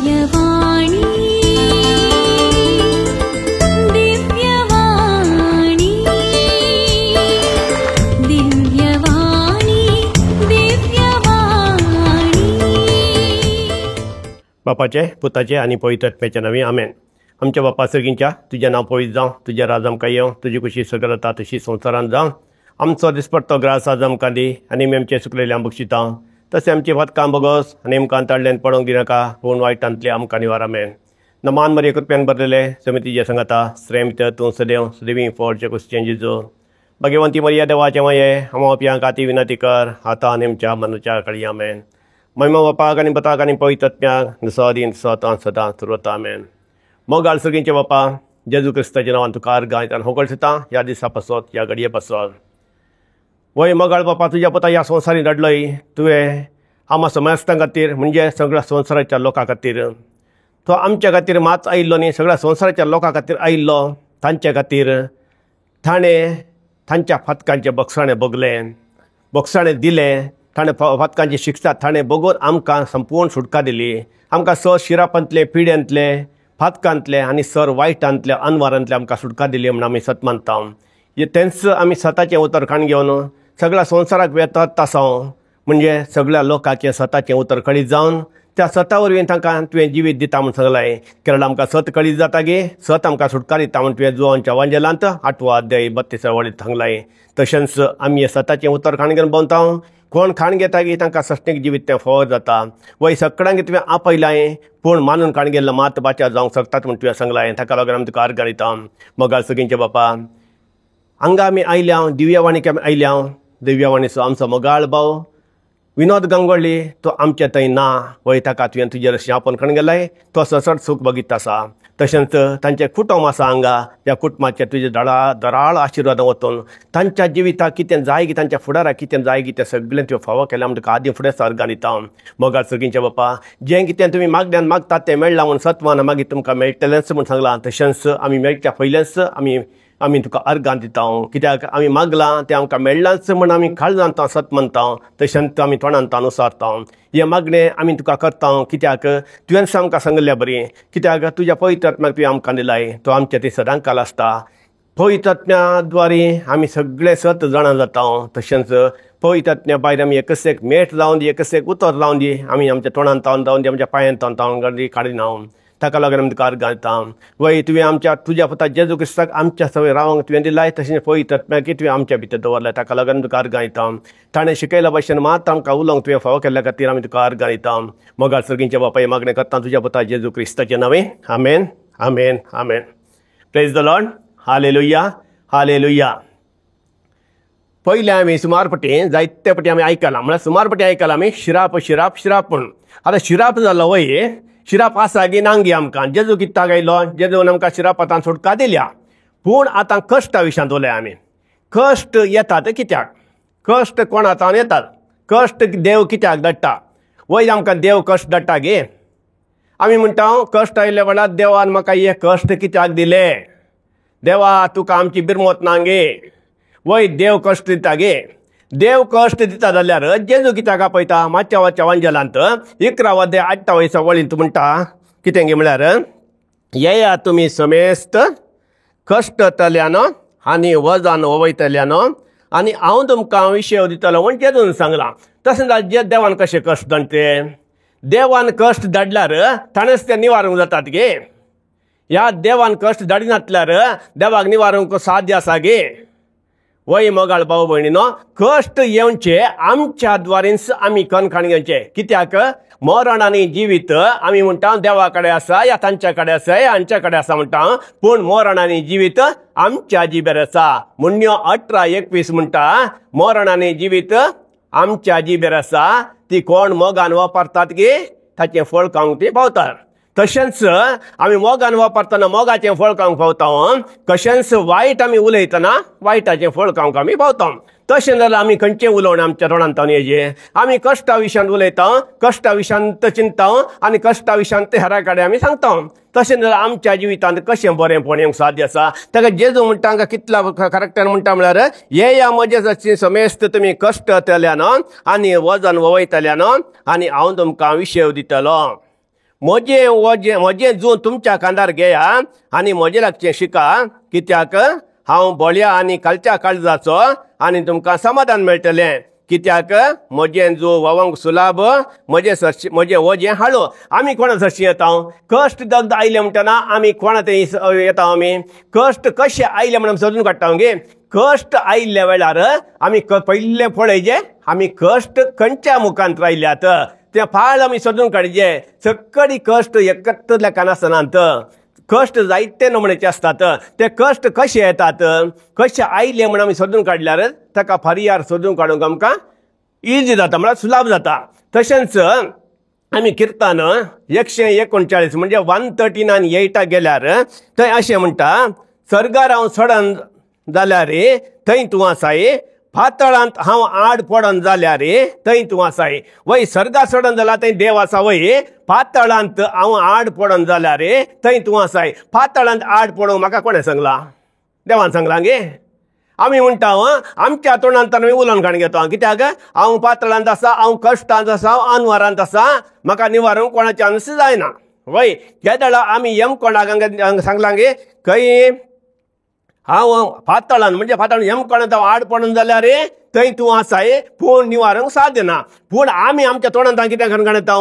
दिव्यवाणी दिव्यवाणी दिव्यवाणी दिव्यवाणी. बापाचे पुताचे आनी पवित्र आत्म्याच्या नांवान आमेन. आमच्या बापा सर्गींच्या तुजें नांव पवित्र जावं, तुजें राज आमकां येवं, तुजी खुशी सगळं जाता तशी संवसारांत जावं. आमचो दिसपट्टो ग्रास आज आमकां दी आनी आमी आमचे सुकलेले आम बक्षिता तशें आमची फातकां बोगस आनी आमकां ताडल्यान पडोवंक दिनाका, पूण वायटांतले आमकां निवार. आमेन. नमान मरे कृपयान भरलेले समितीचे सांगाता श्रेम तूं सदैव सदैवी फोडचे कुसचें जिजो भगवंती मरिया देवाचें माये आमा काती विनंती कर आतां आनी आमच्या मनाच्या कळी. आमेन. महिमा बापाक आनी पुताक आनी पवित्र आत्म्याक सदीन सतां सदां सुरवता. आमेन. मोगाळ सर्गींचे बापा जेजू क्रिस्ताच्या नांवान तुका अर्गां आनी होगळसता ह्या दिसा पासत ह्या घडये पासत. वय मोगाळ बापा, तुज्या पुता ह्या संवसारीन धाडलोय तुवें आमा समाजतां खातीर, म्हणजे सगळ्या संवसाराच्या लोकां खातीर. तो आमच्या खातीर मात आयिल्लो न्ही, सगळ्या संवसाराच्या लोकां खातीर आयिल्लो. तांच्या खातीर ताणें तांच्या फातकांचें बक्षाणें भोगलें, बक्षाणें दिलें. ताणें फातकांची शिक्षा ताणें भोगून आमकां संपूर्ण सुटका दिली. आमकां सर शिरापांतले, पिड्यांतले, फातकांतले आनी सर वायटांतले, अनवारांतले आमकां सुटका दिली म्हूण आमी सत मानता. तेंच आमी सताचें उतर खाण घेवन सगळ्या संवसाराक वेतात आसा, म्हणजे सगळ्या लोकांचें सताचें उतर कळीत जावन त्या सता वरवीं तांकां तुवें जिवीत दिता म्हूण सांगलां. केरळ आमकां सत कळीत जाता गे, सत आमकां सुटका दिता म्हूण तुवें जुवांच्या वांजेलांत 8वो अध्याय 32 वळींत सांगलां. तशेंच आमी हें सताचें उतर खाण घेवन भोंवता. कोण खाण घेता गी तांकां सस्तीक जिवीत तें फोव जाता. वय सगळ्यांक तुवें आपयलां, पूण मानून खाण गेल्लो मात बाचा जावंक शकतात म्हूण तुवें सांगलां. ताका लागून आमी तुका अर्गां दिता. मोगाळ सगळींचे बापा, हांगा आमी आयल्या, दिव्यवाणीक आमी आयल्या. दिव्यवाणीचो आमचो मोगाळ भाव विनोद गंगोळी तो आमच्या थंय ना, वय ताका तुवें तुजेर आपण खण गेलाय, तो ससट सूख बगीत आसा. तशेंच तांचें कुटुंब आसा हांगा, त्या कुटुंबाचें तुजे दराळ आशिर्वाद वतून तांच्या जिविताक कितें जाय की, तांच्या फुडाराक कितें जाय की तें सगळें तुवें फावो केलां म्हूण तुका आदीं फुडें सर्गान दिता. मोगाळ सर्गींच्या बापा, जें कितें तुमी मागण्यान मागतात तें मेळ्ळां म्हूण सत्वान मागीर तुमकां मेळटलेंच म्हूण सांगलां. तशेंच आमी मेळच्या पयलेंच आमी तुका अर्गां दिता, कित्याक आमी मागलां तें आमकां मेळ्ळांच म्हूण आमी काळजांत सत मानता. तशेंच आमी तोंडान अनुसारता. हें मागणें आमी तुका करता, कित्याक तुवेंच आमकां सांगिल्ल्या बरी, कित्याक तुज्या पवित्र आत्म्याक तुवें आमकां दिलाय, तो आमच्या ती सदां काल आसता. पवित्र आत्म्या द्वारे आमी सगळे सत जाणां जाता. तशेंच पवित्र आत्म्या भायर आमी एकच एक मेट जावन दी, एकच एक उतर जावन दी, आमी आमच्या तोंडान तावन जावन दी, आमच्या पांयान तावन तावन काडिना. ताका लागून आमी तुका अर्गां दिता. वय तुवें आमच्या तुज्या पुता जेजू क्रिस्ताक आमच्या सवय रावंक तुवें दिलाय, तशेंच पवित्र आत्म्याक तुवें आमच्या भितर दवरलाय. ताका लागून आमी तुका अर्गां दिता. ताणें शिकयल्या भशेन मात आमकां उलोवंक तुवें फावो केल्ल्या खातीर आमी तुका अर्गां दिता. मोगाळ सर्गींच्या बापाय मागणें करता तुज्या पुता जेजू क्रिस्ताचें नांवें. आमेन, आमेन, आमेन. Praise the Lord. Hallelujah, hallelujah. पयलें आमी सुमार पटी जायते पटी आमी आयकलां, म्हळ्यार सुमार पटी आयकलां आमी शिराप शिराप शिराप. पूण आतां शिराप जालो वय, शिराप आसा गी नांगी आमकां. जेजू कित्याक आयलो, जेजून आमकां शिराप आतां सुटका दिल्या. पूण आतां कश्टा विशयांत उलया आमी. कश्ट येतात कित्याक, कश्ट कोणा येतात, कश्ट देव कित्याक धाडटा? वय आमकां देव कश्ट धाडटा गे. आमी म्हणटा कश्ट आयिल्ल्या वेळार देवान म्हाका हे कश्ट कित्याक दिले, देवा तुका आमची बिरमत ना गे. वय देव कश्ट दिता गे. देव कश्ट दिता जाल्यार जेजू कित्याक आपयता? मात्या वांजेलांत 11 अध्याय 8 वयसा वळींत म्हणटा कितें गे म्हळ्यार, येया तुमी समेस्त कश्टतल्यान आनी वजन वयतल्यान आनी हांव तुमकां विशय दितलो म्हूण जेजून सांगलां. तशें जाल्यार देवान कशें कश्ट धाडटे? देवान कश्ट धाडल्यार ताणेंच ते निवारूंक जातात गे. ह्या देवान कश्ट धाडिनासल्यार देवाक निवारूंक साध्य आसा गे. वय मोगाळ भाव भयणीनो, कश्ट येवचे आमच्या द्वारींच आमी कणखाण घेवचे. कित्याक मरण आनी जिवीत आमी म्हणटा देवा कडेन आसा, या तांच्या कडेन आसा, या हांच्या कडेन आसा म्हणटा, पूण मरण आनी जिवीत आमच्या जिबेर आसा. म्हणण्यो 18:21 म्हणटा मरण आनी जिवीत आमच्या जिबेर आसा, ती कोण मोगान वापरतात गे ताचें फळ खावंक ती पावतात. तशेंच आमी मोगान वापरतना मोगाचें फळ खावंक पावता, कशेंच वायट आमी उलयतना वायटाचें फळ खावंक आमी पावता. तशें जाल्यार आमी खंयचें उलोवणें आमच्या तोंडांत येजें, आमी कश्टा विशयांत उलयता, कश्टा विशयांत चिंतता आनी कश्टा विशयांत हेरा कडेन आमी सांगता. तशें जाल्यार आमच्या जिवितांत कशें बरेंपण येवंक साध्य आसा? ताका जेजू म्हणटा हांगा कितल्या करेक्टर म्हणटा म्हळ्यार, येया म्हजे समेस्त तुमी कश्टतल्यान आनी वजन वयतल्यान आनी हांव तुमकां विशय दितलो. म्हजें वजें म्हजें जूं तुमच्या खांदार घेया आनी म्हजें लागचें शिका, कित्याक हांव बोळया आनी कालच्या काळजाचो आनी तुमकां समाधान मेळटलें. कित्याक म्हजें जो व्हांवंक सुलाभ, म्हजें सरशी म्हजें वजें हाडो. आमी कोणा सरशी येता? कश्ट दग्द आयले म्हणटना आमी कोणा ते येता? आमी कश्ट कशे आयले म्हणून सोदून काडटा गे. कश्ट आयिल्ल्या वेळार आमी पयले पळयचे आमी कश्ट खंयच्या मुखांत आयल्यात ते फाळ आमी सोदून काडचे. सगळी कश्ट एकत्र लेखान आसनात, कश्ट जायते नमुण्याचे आसतात. ते कश्ट कशे येतात, कशे आयले म्हण आमी सोदून काडल्यार ताका फारियार सोदून काडूंक आमकां इजी जाता, म्हळ्यार सुलाभ जाता. तशेंच आमी किर्तन 139 म्हणजे 139:8 गेल्यार थंय अशें म्हणटा, सर्गार हांव चडन जाल्यार थंय तूं आसाय, पातळांत हांव आड पडन जाल्यार थंय तूं आसाय. वय सर्गा चडन जाल्यार थंय देव आसा, वय पातळांत हांव आड पडन जाल्यार थंय तूं आसाय. पातळांत आड पडूंक म्हाका कोणें सांगलां? देवान सांगलां गे. आमी म्हणटा आमच्या तोंडांत आमी उलोवन काडून घेता, कित्याक हांव पातळांत आसा, हांव कश्टांत आसा, हांव अनवारांत आसा, म्हाका निवारूंक कोणाच्यान जायना. वय केदळा आमी यम कोणाक सांगलां गे, खंय हांव पातळान म्हणजे पातळान यम कोणांत हांव आड पडून जाल्यार थंय तूं आसाय, पूण निवारूंक साध्य ना. पूण आमी आमच्या तोंडांत कितें करून काडटा?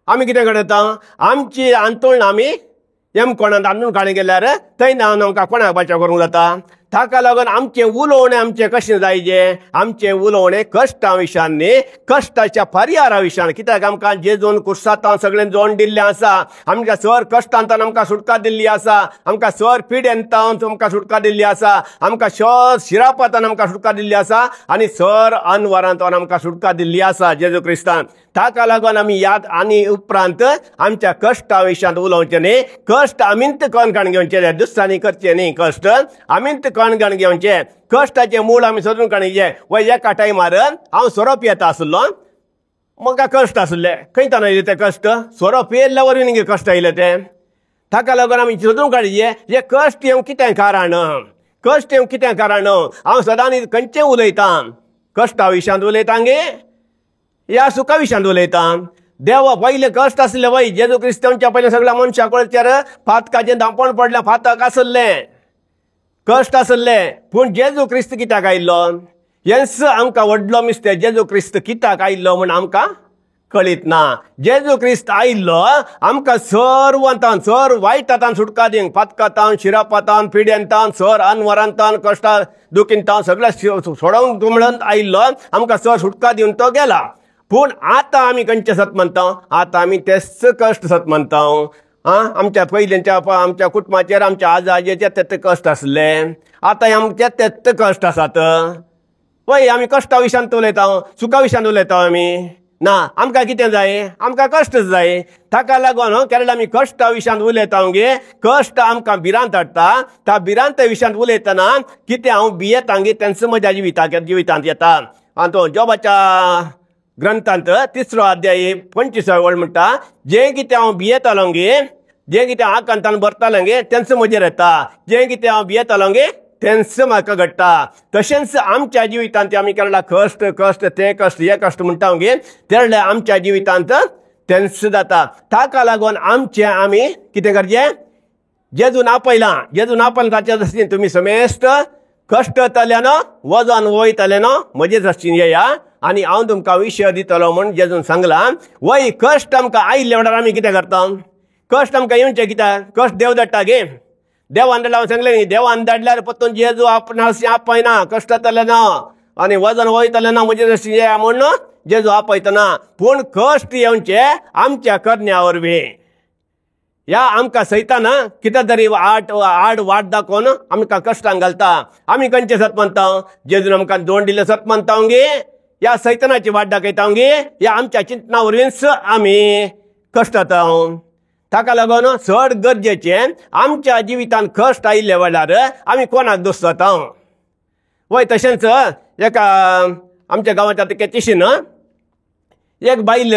आमी कितें काडटा? आमची आंतोळणां आमी यम कोणांत आणून काडून गेल्यार थंय ना आमकां कोणाक बचाव करूंक जाता. ताका लागून आमचें उलोवणें आमचें कशें जायजें? आमचें उलोवणें कश्टां विशयान न्ही, कश्टाच्या पर्यारा विशयान. कित्याक आमकां जेजून कुर्सांत सगळें जोड दिल्लें आसा, आमकां सर कश्टांतान आमकां सुटका दिल्ली आसा, आमकां सर पिडेंतान आमकां सुटका दिल्ली आसा, आमकां सर शिरापातान आमकां सुटका दिल्ली आसा आनी सर अनवरांतान आमकां सुटका दिल्ली आसा जेजू क्रिस्तान. ताका लागून आमी याद आनी उपरांत आमच्या कश्टा विशयांत उलोवचें न्ही. कश्ट आमींत कण काडून घेवचें, दुसऱ्यांनी करचें न्ही. कश्ट आमींत कण काडून घेवचें, कश्टाचें मूळ आमी सोदून काडचें. वय एका टायमार हांव सोरो पियेता आसलो, म्हाका कश्ट आसले. खंय तान आयले ते कश्ट? सोरो पियेल्ल्या वरवीं कश्ट आयले ते. ताका लागून आमी सोदून काडचें हे कश्ट येवंक कितें कारण, कश्ट येवंक कितें कारण. हांव सदांच खंयचें उलयतां? कश्टा विशयांत उलयतां गे या सुखा विशयांत उलयतां? देवा पयले कश्ट आसले वय जेजू क्रिस्तांच्या पयले सगळ्या मनशां कोळचेर फातकाचें धांपण पडलें, फातक आसलें, कश्ट आसले. पूण जेजू क्रिस्त कित्याक आयिल्लो? हेंच आमकां व्हडलो मिस्तेर. जेजू क्रिस्त कित्याक आयिल्लो म्हूण आमकां कळीत ना. जेजू क्रिस्त आयिल्लो आमकां सर्वांतान सर वायटांतान सुटका दिवंक, पातकांतान, शिरापातान, पिड्यांतान, सर अनवरांतान, कश्टां दुखींतान सगळ्या सोडोवंक म्हणून आयिल्लो, आमकां सर सुटका दिवन तो गेला. पूण आतां आमी खंयचे सत मानता? आतां आमी तेच कश्ट सत मानता. आं, आमच्या पयलींच्या आमच्या कुटुंबाचेर आमच्या आजा आजयेचेर तेच कश्ट आसले, आतां आमचे तेच कश्ट आसात. पळय आमी कश्टा विशयांत उलयता, सुखा विशयांत उलयता आमी ना. आमकां कितें जाय? आमकां कश्ट जाय. ताका लागून केरळा आमी कश्टा विशयांत उलयता गे. कश्ट आमकां भिरांत हाडटा. त्या भिरांत विशयांत उलयतना कितें हांव भियेता गे तेंच म्हज्या जिवितांत येता. आनी तो जॉबाच्या ग्रंथांत 3 अध्याय 25 वळ म्हणटा, जें कितें हांव भियेतालो गे, जें कितें आकांतान भरतालो गे तेंच म्हजेर येता, जें कितें हांव भियेतालो गे तेंच म्हाका घडटा. तशेंच आमच्या जिवितांत आमी केरळा कश्ट कश्ट ते कश्ट हे कश्ट म्हणटा गे, तेरळे आमच्या जिवितांत तेंच जाता. ताका लागून आमचें आमी कितें करचें? जेजून आपयलां, जेजून आपयलां ताच्या दृश्टीन तुमी समेस्त कश्टतल्यान वजन वयतलें म्हजे दृश्टीन येया आनी हांव तुमकां विशय दितलो म्हूण जेजून सांगलां. वय कश्ट आमकां आयिल्ले म्हणल्यार आमी कितें करता? कश्ट आमकां येवचें कित्याक? कश्ट देव धाडटा गे. देवान धाडला हांव सांगलें न्ही, देवान धाडल्यार परतून जेजू आपणाक आपयना, कश्टतलें ना आनी वजन वयतलें ना म्हजे दृश्टीन येया म्हूण जेजू आपयतना. पूण कश्ट येवचे आमच्या करण्या वरवीं. ह्या आमकां सैतान कितें तरी आड आड वाट दाखोवन आमकां कश्टांक घालता. आमी खंयचें सत मानता? जेजून आमकां जोड दिल्लें सत मानता गे, ह्या सैतानाची वाट दाखयता गे, ह्या आमच्या चिंतना वरवींच आमी कश्टता. ताका लागून चड गरजेचें आमच्या जिवितांत कश्ट आयिल्ले वेळार आमी कोणाक दोश जाता? वय तशेंच एका आमच्या गांवांत आतां केचिशीन एक बायल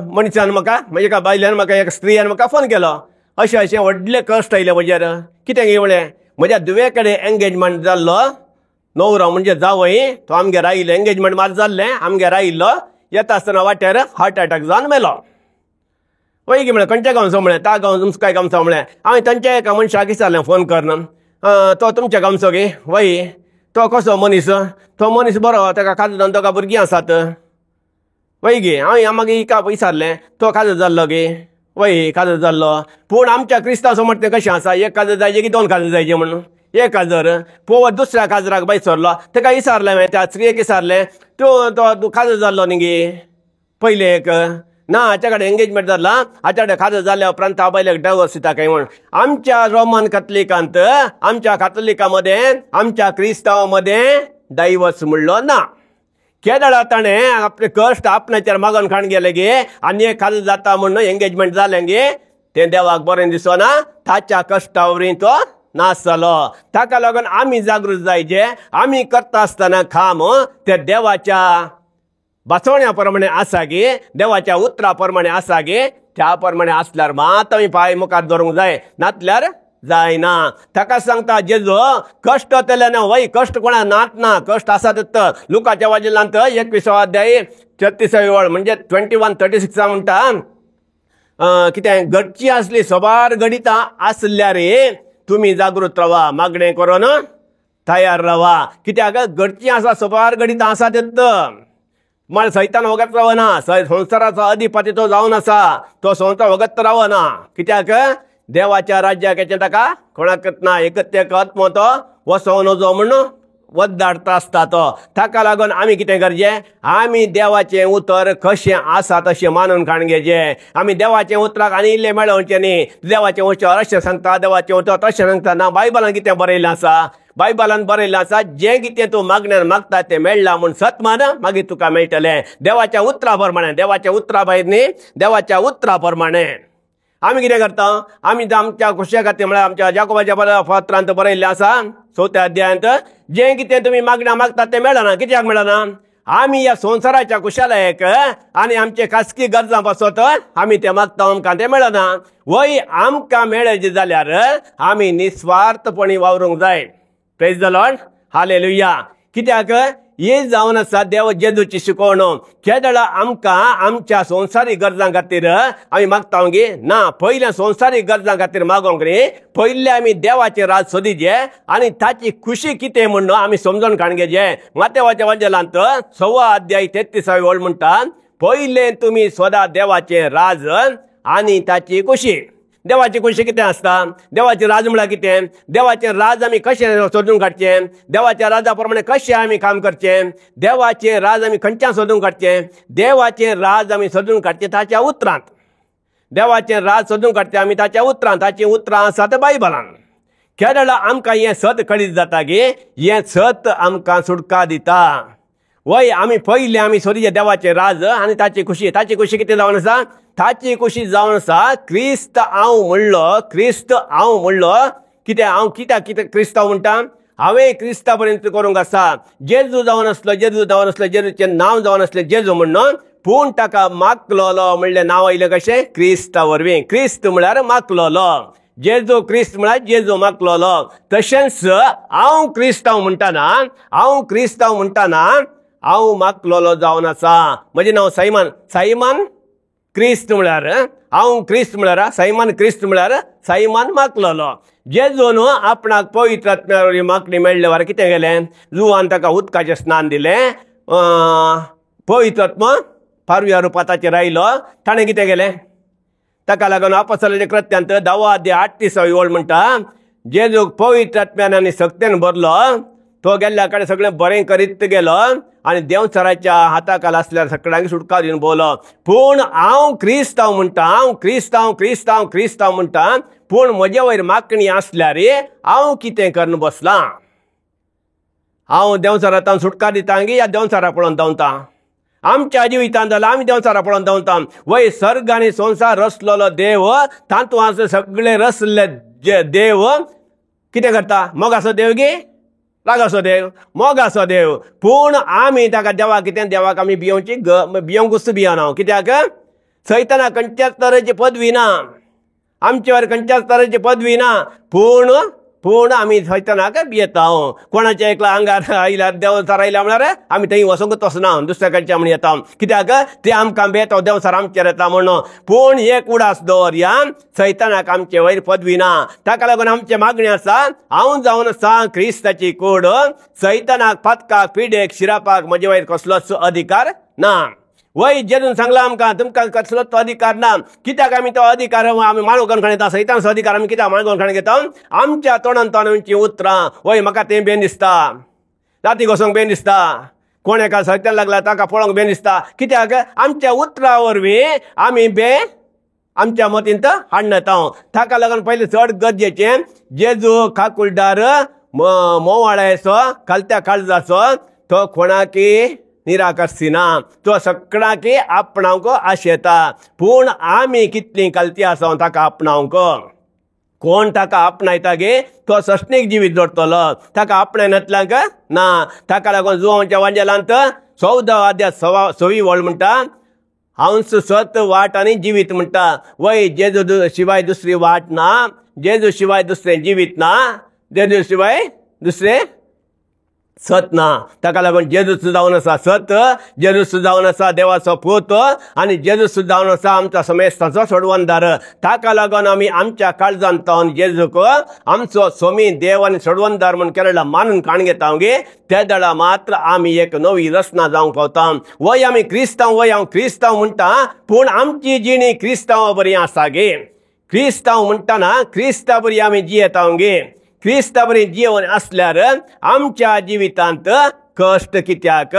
मनशान म्हाका, म्हणजे एका बायल्यान म्हाका, एका स्त्रियान म्हाका फोन केलो. अशें अशें व्हडले कश्ट आयले म्हजेर. कितें गे म्हणलें, म्हज्या धुवे कडेन एंगेजमेंट जाल्लो, न्हवरो म्हणजे जावय तो आमगेर आयिल्लो, एंगेजमेंट मात जाल्लें, आमगेर आयिल्लो, येता आसतना वाटेर हार्ट एटॅक जावन मेलो. वय गे म्हळें खंयच्या गांवचो म्हळें त्या गांव तुमचो काय गांवचो म्हळें हांवें तांच्या एका मनशाक विचारलें फोन करून तो तुमच्या गांवचो गे वय तो कसो मनीस तो मनीस बरो ताका काजू जावन ताका भुरगीं आसात वय गे हांवें मागीर हिका विचारलें तो काजू जाल्लो गे वय काजर जाल्लो पूण आमच्या क्रिस्तांव म्हणटा तें कशें आसा एक काजर जायचे की दोन काजर जायचे म्हणून एक काजर पोवत दुसऱ्या काजराक बाय सरलो ताका विचारलें हांवें त्या स्त्रियेक विचारलें तूं तो काजर जाल्लो न्ही गे पयलें एक ना हाच्या कडेन एंगेजमेंट जाल्ला हाच्या कडेन काजर जाल्या उपरांत हांव बायलेक डायवर्स दिता काय म्हूण. आमच्या रोमन कॅथलिकांत आमच्या कातोलिका मदें आमच्या क्रिस्तांव मदें डायवर्स म्हणलो ना. केदळा ताणें आपले कश्ट आपणाचेर मागोन खाण गेले गे आनी एक काजर जाता म्हूण एंगेजमेंट जालें गे तें देवाक बरें दिसना ताच्या कश्टा वरवीं तो नाश जालो. ताका लागून आमी जागृत जायचे आमी करता आसतना काम ते देवाच्या बसवण्या प्रमाणे आसा गे देवाच्या उतरा प्रमाणे आसा गे त्या प्रमाणे आसल्यार मात आमी पांय मुखार दवरूंक जाय नातल्यार जायना. ताका सांगता जेजो कश्ट तेले ना वय कश्ट कोणा नात ना कश्ट आसा तर लुकाच्या वाजिलांत 21 अध्याय 36 वळ म्हणजे 21:36 म्हणटा कितें घडची आसली सबार घडितां आसल्यार तुमी जागृत रावा मागणें करून तयार रावा. कित्याक घडची आसा सबार घडितां आसा तेत म्हळ्यार सैतान वगत रावना संवसाराचो अधिपती तो जावन आसा तो संवसार वगत रावना. कित्याक देवाच्या राज्याक ताका कोणाकच ना एकच एक आत्मो तो वसोवं नजो म्हूण वद्दाडता आसता तो. ताका लागून आमी कितें करचें आमी देवाचें उतर कशें आसा तशें मानून खाण घेवचें. आमी देवाचें उतराक आनी इल्लें मेळोवचें न्ही. देवाचें उतर अशें सांगता देवाचें उतर तशें सांगता ना. बायबलान कितें बरयलें आसा बायबलान बरयलें आसा जें कितें तूं मागण्यान मागता तें मेळ्ळां म्हूण सत मान मागीर तुका मेळटलें. देवाच्या उतरा प्रमाणे देवाच्या उतरा भायर न्ही देवाच्या उतरा प्रमाणे. आमी कितें करता आमी आमच्या खुशे खातीर म्हळ्यार आमच्या जाकोबाच्या पत्रांत बरयल्लें आसा 4 अध्यायांत जें कितें तुमी मागण्या मागतात तें मेळना. कित्याक मेळना आमी ह्या संवसाराच्या खुशालायक आनी आमचे खासगी गरजां पासत आमी तें मागता आमकां तें मेळना. वय आमकां मेळचें जाल्यार आमी निस्वार्थपणी वावरूंक जाय. Praise the Lord hallelujah. कित्याक हे जावन आसा देव जेजूची शिकवण केदळा आमकां आमच्या संवसारीक गरजां खातीर आमी मागता गे ना पयल्या संवसारीक गरजां खातीर मागोंक न्ही पयले आमी देवाचें राज सोदीचें आनी ताची खुशी कितें म्हूण आमी समजून काण घेवचें. मातेवाच्या वाजेलांत 6 अध्याय 33 वळ म्हणटा पयलें तुमी सोदा देवाचें राज आनी ताची खुशी. देवाची खुशी कितें आसता देवाचें राज म्हळ्यार कितें देवाचें राज आमी कशें सोदून काडचें देवाच्या राजा प्रमाणे कशें आमी काम करचें देवाचें राज आमी खंयच्यान सोदून काडचें देवाचें राज आमी सोदून काडचें ताच्या उतरांत देवाचें राज सोदून काडचें आमी ताच्या उतरांत ताचीं उतरां आसा ते बायबलान. केदळा आमकां हें सत कळीत जाता गे हें सत आमकां सुटका दिता. वय आमी पयलें आमी सोदीचें देवाचें राज आनी ताची खुशी. ताची खुशी कितें जावन आसा ताची खुशी जावन आसा क्रिस्त हांव म्हणलो क्रिस्त हांव म्हणलो कितें हांव कित्याक कितें क्रिस्तांव म्हणटा हांवें क्रिस्ता पर्यंत करूंक आसा. जेजू जावन आसलो जेजू जावन आसलो जेजूचें नांव जावन आसलें जेजू म्हणून पूण ताका माकलोलो म्हणलें नांव आयलें कशें क्रिस्ता वरवीं. क्रिस्त म्हळ्यार माकलोलो जेजू क्रिस्त म्हळ्यार जेजू माकलोलो. तशेंच हांव क्रिस्तांव म्हणटाना हांव क्रिस्तांव म्हणटाना हांव माकलोलो जावन आसा. म्हजें नांव सायमान सायमान क्रिस्त म्हळ्यार हांव क्रिस्त म्हळ्यार सायमान क्रिस्त म्हळ्यार सायमान माकलोलो. जेजून आपणाक पवित्र आत्म्या वरवीं मागणी मेळ्ळे वार कितें केलें जुवान ताका उदकाचें स्नान दिलें पवित्र आत्मा पारव्या रुपांत ताचेर आयलो ताणें कितें केलें ताका लागून अपोस्तलाच्या कृत्यांत 10 अध्याय 38 वळ म्हणटा जेजूक पवित्र आत्म्यान आनी सक्तेन भरलो तो गेल्ल्या कडेन सगळें बरें करीत गेलो आनी देंवचाराच्या हाता खाला आसल्यार सगळ्यांक सुटका दिवन भोवलो. पूण हांव क्रिस्तांव म्हणटा हांव क्रिस्तांव क्रिस्तांव क्रिस्तांव म्हणटा पूण म्हजे वयर मागणी आसल्यार हांव कितें करून बसलां हांव देंवचारांत सुटका दिता गी ह्या देंवचारा पळोवन धांवता. आमच्या जिवितांत जाल्यार आमी देंवचारा पळोवन धांवता. वय सर्ग आनी संवसार रचलोलो देव तातूंत आसा सगळे रचल्ले देव कितें करता मोगाचो देव गी रागाचो देव मोगाचो देव. पूण आमी ताका देवाक कितें देवाक आमी भियोवची भियोंकूच भियना. कित्याक सैताना खंयच्याच तरेची पदवी ना आमचे वर खंयच्याच तरेची पदवी ना पूण पूण आमी सैतानाक भियेता. कोणाच्या एकला आंगार आयल्यार देंवचार आयल्या म्हळ्यार आमी थंय वचोंकूच वचना, दुसऱ्या कडच्या म्हण येता, कित्याक ते आमकां भियेता, देंवचार आमचेर येता म्हणून. पूण एक उडास दवरया, सैतानाक आमचे वयर पदवी ना. ताका लागून आमचे मागणी आसा, हांव जावन आसा क्रिस्ताची कूड, सैतानाक पातकाक पिडेक शिरापाक म्हजे वयर कसलोच अधिकार ना. वय जेजून सांगला आमकां, तुमकां कसलोच तो अधिकार ना. कित्याक आमी तो अधिकार आमी माळगोन खाण येता, सैतानाचो अधिकार आमी कित्याक माळगोन खाण घेता? आमच्या तोंडान तोंडांची उतरां, वय म्हाका तें बेन दिसता, राती घोसोंक बेन दिसता, कोण एका सैतान लागला ताका पळोवंक बेन दिसता. कित्याक आमच्या उतरां वरवीं आमी बे आमच्या मतींत हाडणता. ताका लागून पयलें चड गरजेचें जेजू काकुळदार मोवाळ्याचो खालत्या काळजाचो, तो कोणाकी निराकर्सिना, तो सगळ्याकी आपणावंक आशेता. पूण आमी कितली कलती आसा ताका आपणावंक? कोण ताका आपणायता गे तो सस्नीक जिवीत जोडटलो, ताका आपणायनातल्यांक ना. ताका लागून जुवांच्या वांजेलांत 14 अध्याय 6 वळ म्हणटा, हांवच सत वाट आनी जिवीत म्हणटा. वय जेजू शिवाय दुसरी वाट ना, जेजू शिवाय दुसरें जिवीत ना, जेजू शिवाय दुसरें सत ना. ताका लागून जेजूस जावन आसा सत, जेजूस जावन आसा देवाचो पूत, आनी जेजूस जावन आसा आमच्या समेस्तांचो सोडवणदार. ताका लागून आमी आमच्या काळजांत तावन जेजूक आमचो सोमी देव आनी सोडवणदार म्हूण केरळा मानून काण घेता गे, त्या दळा मात्र आमी एक नवी रचना जावंक पावता. वय आमी क्रिस्तांव, वय हांव क्रिस्तांव म्हणटा, पूण आमची जिणी क्रिस्तांवा बरी आसा गे. क्रिस्तांव म्हणटाना क्रिस्ता बरी आमी जियेता गे. क्रिस्ता बरी जिवन आसल्यार आमच्या जिवितांत कश्ट कित्याक?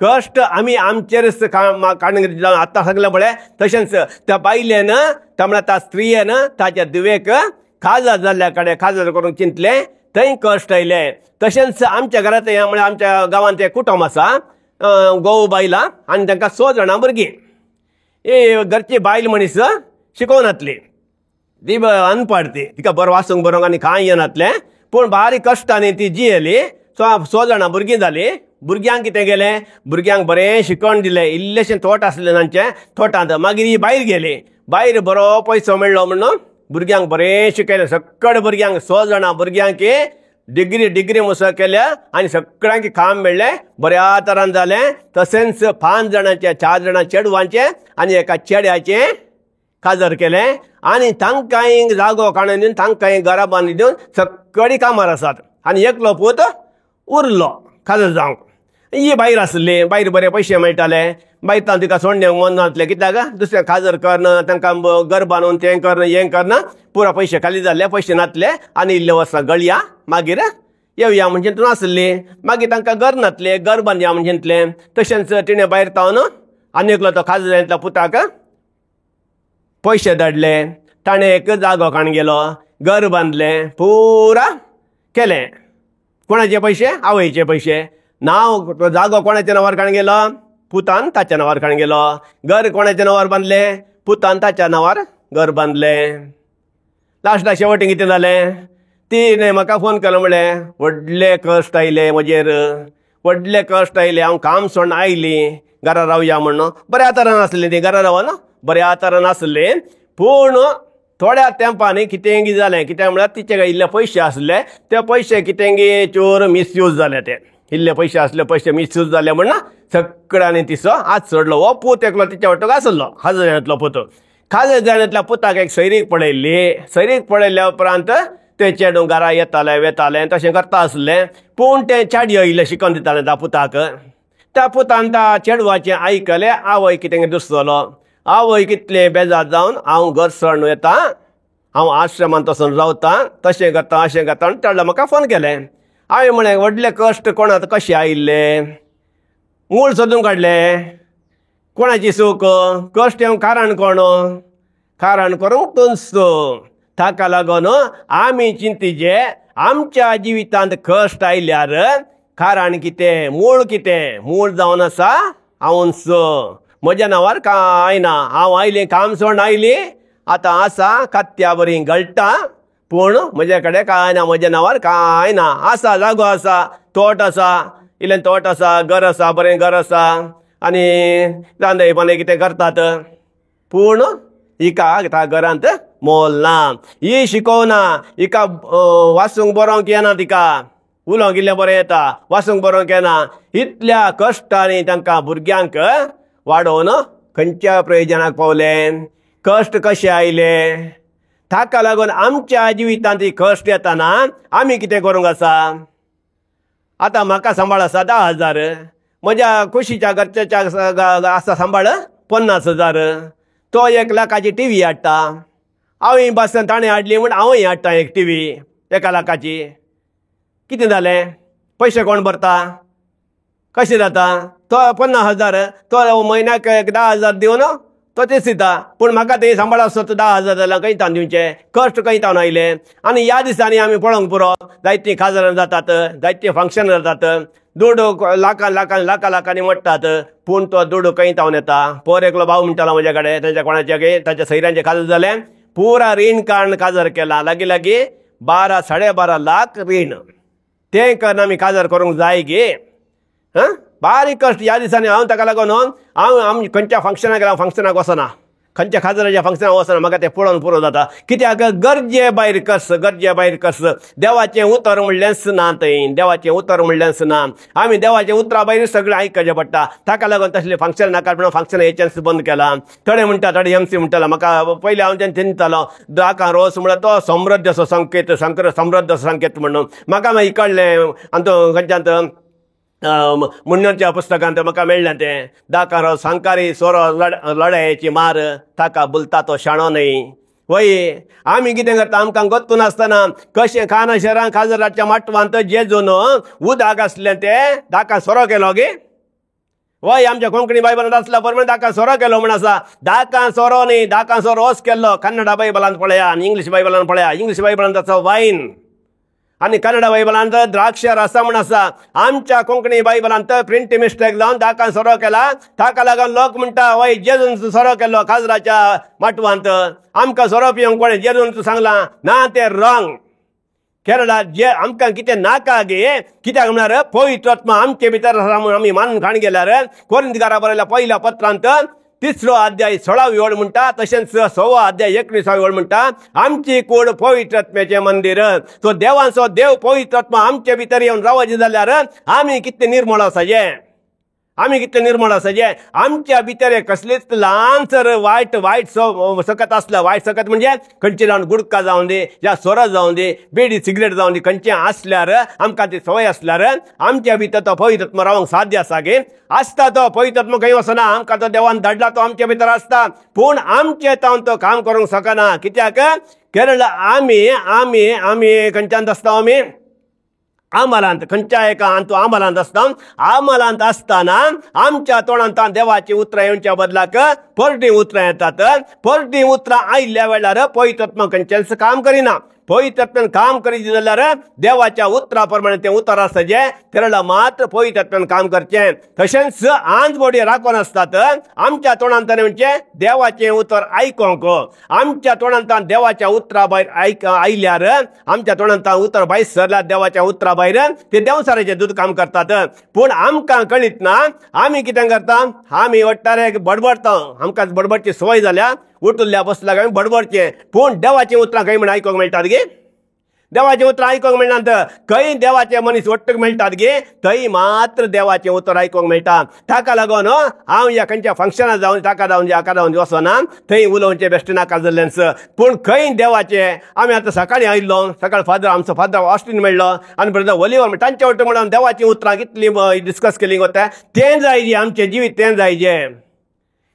कश्ट आमी आमचेरच काडून आतां सांगलें पळय, तशेंच त्या बायलेन त्या म्हळ्यार त्या स्त्रियेन ताच्या धुवेक काजार जाल्ल्या कडेन काजार करूंक चिंतलें, थंय कश्ट आयले. तशेंच आमच्या घरांत म्हळ्यार आमच्या गांवांत एक कुटुंब आसा, घोव बायलां आनी तांकां 6 जाणां भुरगीं. ए घरची बायल मनीस शिकोवनातली, ती अनपड, ती तिका बरो वाचूंक बरोवंक आनी कांय येनातलें, पूण बारीक कश्टांनी ती जियेली. 6 जाणां भुरगीं जालीं. भुरग्यांक कितें गेलें, भुरग्यांक बरें शिकवण दिलें. इल्लेशें तोट आसलें तांचें, तोटांत मागीर ही भायर गेली, भायर बरो पयसो मेळ्ळो म्हणून भुरग्यांक बरें शिकयलें. सगळे भुरग्यांक 6 जाणां भुरग्यांक डिग्री डिग्री मुसो केल्या आनी सगळ्यांक काम मेळ्ळें, बऱ्या तरान जालें. तशेंच 5 जाणांचें 4 जाणां चेडवांचें आनी एका चेड्याचें काजर केलें आनी तांकांय जागो काडून दिवन तांकांय घरां बांदून दिवन सगळीं कामार आसात. आनी एकलो पूत उरलो काजर जावंक. ही भायर आसली, भायर बरे पयशे मेळटाले, भायर तांकां तिका सोडणे मन नासलें, कित्याक दुसरें काजर करून तांकां घर बांदून तें करून हें करून पुरा पयशे खाली जाल्ले, पयशे नासले आनी इल्ले वर्सां गळया मागीर येवया म्हणजे तूं आसली. मागीर तांकां घर नासलें, घर बांदया म्हणजे चिंतलें. तशेंच तिणें भायर तावन आनी एकलो तो काजर जातल्या पुताक पयशे धाडले, ताणें एक जागो काण गेलो, घर बांदलें, पुरा केलें. कोणाचे पयशे? आवयचे पयशे. नांव जागो कोणाच्या नांवार काण गेलो? पुतान ताच्या नांवार काण गेलो. घर कोणाच्या नांवार बांदलें? पुतान ताच्या नांवार घर बांदलें. लास्टा शेवटी कितें जालें, तिणें म्हाका फोन केलो, म्हणलें व्हडले कश्ट आयले म्हजेर, व्हडले कश्ट आयले, हांव काम सोडून आयली घरा रावया म्हणून. बऱ्या तरान आसलें ती घरा रावन बऱ्या तरान आसलें, पूण थोड्या तेंपांनी कितेंगी जालें. कित्याक म्हळ्यार तिचे इल्ले पयशे आसले, ते पयशे कितेंगी चोर मिसयूज जाले, ते इल्ले पयशे आसले पयशे मिसयूज जाले म्हणून सगळ्यांनी तिचो हात सोडलो. हो पूत एकलो तिच्या वाटोक आसलो, खाजर जाणेंतलो पूत. खाजर जाणेंतल्या पुताक एक सैरीक पळयल्ली, सैरीक पळयल्ल्या उपरांत ते चेडूं घरा येतालें वेतालें तशें करता आसलें, पूण तें चेडयो इल्लें शिकोवन दितालें त्या पुताक. त्या पुतान त्या चेडवाचें आयकलें, आवय कितें दुसतलो, आवय कितलें बेजार जावन हांव घर सोडून येता, हांव आश्रमांत वचून रावता, तशें करता अशें करता आनी तेन्ना म्हाका फोन केलें. हांवें म्हणलें व्हडले कश्ट कोणाक कशें आयिल्ले, मूळ सोदून काडलें, कोणाची चूक, कश्ट येवंक कारण कोण, कारण करूंक तूंच. ताका लागून आमी चिंतिचे आमच्या जिवितांत कश्ट आयल्यार कारण कितें, मूळ कितें, मूळ जावन आसा हांवच, म्हज्या नांवार कांय ना, हांव आयलें काम सोडून आयली, आतां आसा कात्या बरी गळटा, पूण म्हजे कडेन कांय ना, म्हज्या नांवार कांय ना, आसा जागो आसा, तोट आसा, इल्लें तोट आसा, घर आसा, बरें घर आसा आनी रांदय बांदय कितें करतात, पूण हिका त्या घरांत मोल ना. ही शिकोवना, हिका वाचूंक बरोवंक येना, तिका उलोवंक इल्लें बरें येता, वाचूंक बरोवंक येना. इतल्या कश्टांनी तांकां भुरग्यांक वाडोवन खंयच्या प्रयोजनाक पावले, कश्ट कशे आयले. ताका लागून आमच्या जिवितांत ही कश्ट येताना आमी कितें करूंक आसा. आतां म्हाका सांबाळ आसा 10,000, म्हज्या कुशीच्या घरच्या आसा सांबाळ 50,000, तो 1 लाखाची टी व्ही हाडटा, हांवूय बसन ताणें हाडली म्हूण हांवूय हाडटा एक टी व्ही 1 लाखाची. कितें जालें, पयशे कोण भरता, कशें जाता. तो 50,000 तो म्हयन्याक 10,000 दिवन तो तेच दिता, पूण म्हाका ते सांबाळ आसतो तो 10,000 जाल्यार खंय तावन दिवचे, कश्ट खंय तावन आयले. आनी ह्या दिसांनी आमी पळोवंक पुरो, जायतीं खाजरां जातात, जायतीं फंक्शनां जातात, दुडू लाखां लाखां लाखां लाखांनी मोडटात, पूण तो दुडू खंय तावन येता. पोर एकलो भाव म्हणटालो म्हज्या कडेन, तांच्या कोणाच्या ताच्या सैऱ्यांचें खाजर जालें, पुरा रीण काडून काजार केला, लागीं लागीं 12 12.5 लाख रीण. तें करून आमी काजार करूंक जाय गे. हां, बारीक कश्ट ह्या दिसांनी. हांव ताका लागून हांव आमी खंयच्या फंक्शनाक गेल्यार फंक्शनाक वचना, खंयच्या खाजराच्या फंक्शनाक वचना, म्हाका तें पळोवन पुरो जाता. कित्याक गरजे भायर कस, गरजे भायर कस. देवाचें उतर म्हणलेंच ना थंय, देवाचें उतर म्हणलेंच ना. आमी देवाचें उतरा भायर सगळें आयकचें पडटा. ताका लागून तसलें फंक्शन नाका म्हणून फंक्शन हेच्यान बंद केलां. थोडे म्हणटा, थोडे एम सी म्हणटालो म्हाका पयलीं हांव तें चिंततालो दाकां रोस म्हळ्यार तो समृद्ध असो संकेत, समृद्ध असो संकेत म्हणून म्हाका मागीर कळ्ळें. आनी तो खंयच्यान मुन्नरच्या पुस्तकांत म्हाका मेळ्ळें तें, दाकारो सांकारी सोरो लढायेची मार, ताका बुलता तो शाणो न्हय. वय आमी कितें करता, आमकां गोत्तू नासतना कशें खाना शहरां खाजराच्या माटवांत जेजून उदक आसलें तें दाका सोरो केलो गे. वय आमच्या कोंकणी बायबलांत आसल्या प्रमाणे दाका सोरो केलो म्हण आसा. दाका सोरो न्ही, दाका सोरो रोस केल्लो. कन्नडा बायबलांत पळया आनी इंग्लीश बायबलांत पळया. इंग्लीश बायबलांत आसा वायन आनी कन्नडा बायबलांत द्राक्ष रसा म्हण आसा. आमच्या कोंकणी बायबलांत प्रिंट मिस्टेक जावन दाकान सोरो केला. ताका लागून लोक म्हणटा वय जेजून सोरो केल्लो खाजराच्या माटवांत, आमकां सोरो पिवंक कोणें जेजून सांगलां ना, तें रॉंग. केरळा जे आमकां कितें नाका गे, कित्याक म्हळ्यार पवित्र आत्मा आमचे भितर आसा म्हूण आमी मानून खाण गेल्यार कोरिंतकारा बरयल्या पयल्या पत्रांत 3 अध्याय 16 ओळ म्हणटा, तशेंच 6 अध्याय 19 ओळ म्हणटा, आमची कूड पवित्र आत्म्याचें मंदीर. सो देवांचो देव पवित्र आत्मा आमचे भितर येवन रावचे जाल्यार आमी कितले निर्मळ आसाचे, आमी कितले निर्मळ आसाचे. आमच्या भितर कसलीच ल्हान सर वायट वायट सकत आसल्या, वायट सकत म्हणजे खंयचे जावन गुडका जावन दी, या सोरो जावन दी, बिडी सिगरेट जावन दी, खंयचें आसल्यार आमकां ती संवय आसल्यार आमच्या भितर तो पवित्र आत्मा रावंक साध्य आसा गे. आसता तो पवित्र आत्मा खंय वचना, आमकां तो देवान धाडला, तो आमच्या भितर आसता, पूण आमचे तावन तो काम करूंक शकना. कित्याक केरळ आमी आमी आमी खंयच्यान आसता, आमी आमलांत, खंयच्या एका आंतू आमलांत आसता. आमलांत आसतना आमच्या तोंडांत देवाची उतरां येवच्या बदलाक परतीं उतरां येतात. परतीं उतरां आयिल्ल्या वेळार पवित्र आत्मा खंयचेंच काम करिना. पवित्र आत्म्यान काम करीत जाल्यार देवाच्या उतरा प्रमाणे तें उतर आसचें, तेरला मात्र पवित्र आत्म्यान काम करचें. तशेंच आंज बोडी राखून आसतात आमच्या तोंडांत म्हणचें देवाचें उतर आयकोंक. आमच्या तोंडांत देवाच्या उतरा भायर आयल्यार, आमच्या तोंडांत उतर भायर सरल्यार देवाच्या उतरा भायर ते देवसाराचें दूद काम करतात. पूण आमकां कळीत ना, आमी कितें करता, आमी वट्टारे बडबडटा, आमकां बडबडची संवय जाल्या, उठुल्ल्या बसल्या आमी बडबडचें. पूण देवाचीं उतरां खंय म्हण आयकोंक मेळटात गे, देवाचीं उतरां आयकोंक मेळनात. खंय देवाचे मनीस वट्टूक मेळटात गे, थंय मात्र देवाचें उतर आयकोंक मेळटा. ताका लागून हांव ह्या खंयच्या फंक्शनां जावन ताका जावन हाका जावन वचना, थंय उलोवचें बेश्टें नाका जाल्लेंच. पूण खंय देवाचें, आमी आतां सकाळीं आयिल्लो, सकाळ फादर आमचो फादर ऑस्टीन मेळ्ळो आनी ब्रदर ओलिवर, तांच्या वटेन म्हणून देवाचीं उतरां कितलीं डिस्कस केलीं वता, तें जायजे आमचें जिवीत, तें जायजे.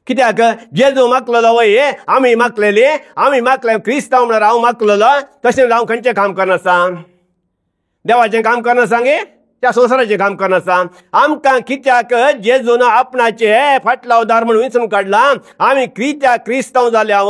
कित्याक जेजू मागलेलो वय आमी मागलेली, आमी मागले क्रिस्तांव म्हळ्यार हांव मागलेलो, तशें हांव खंयचें काम करनासा, देवाचें काम करनासा गे, त्या संवसाराचें काम करनासा. आमकां कित्याक जेजून आपणाचे फाटलावदार म्हूण विंचून काडला, आमी कित्याक क्रिस्तांव जाल्या.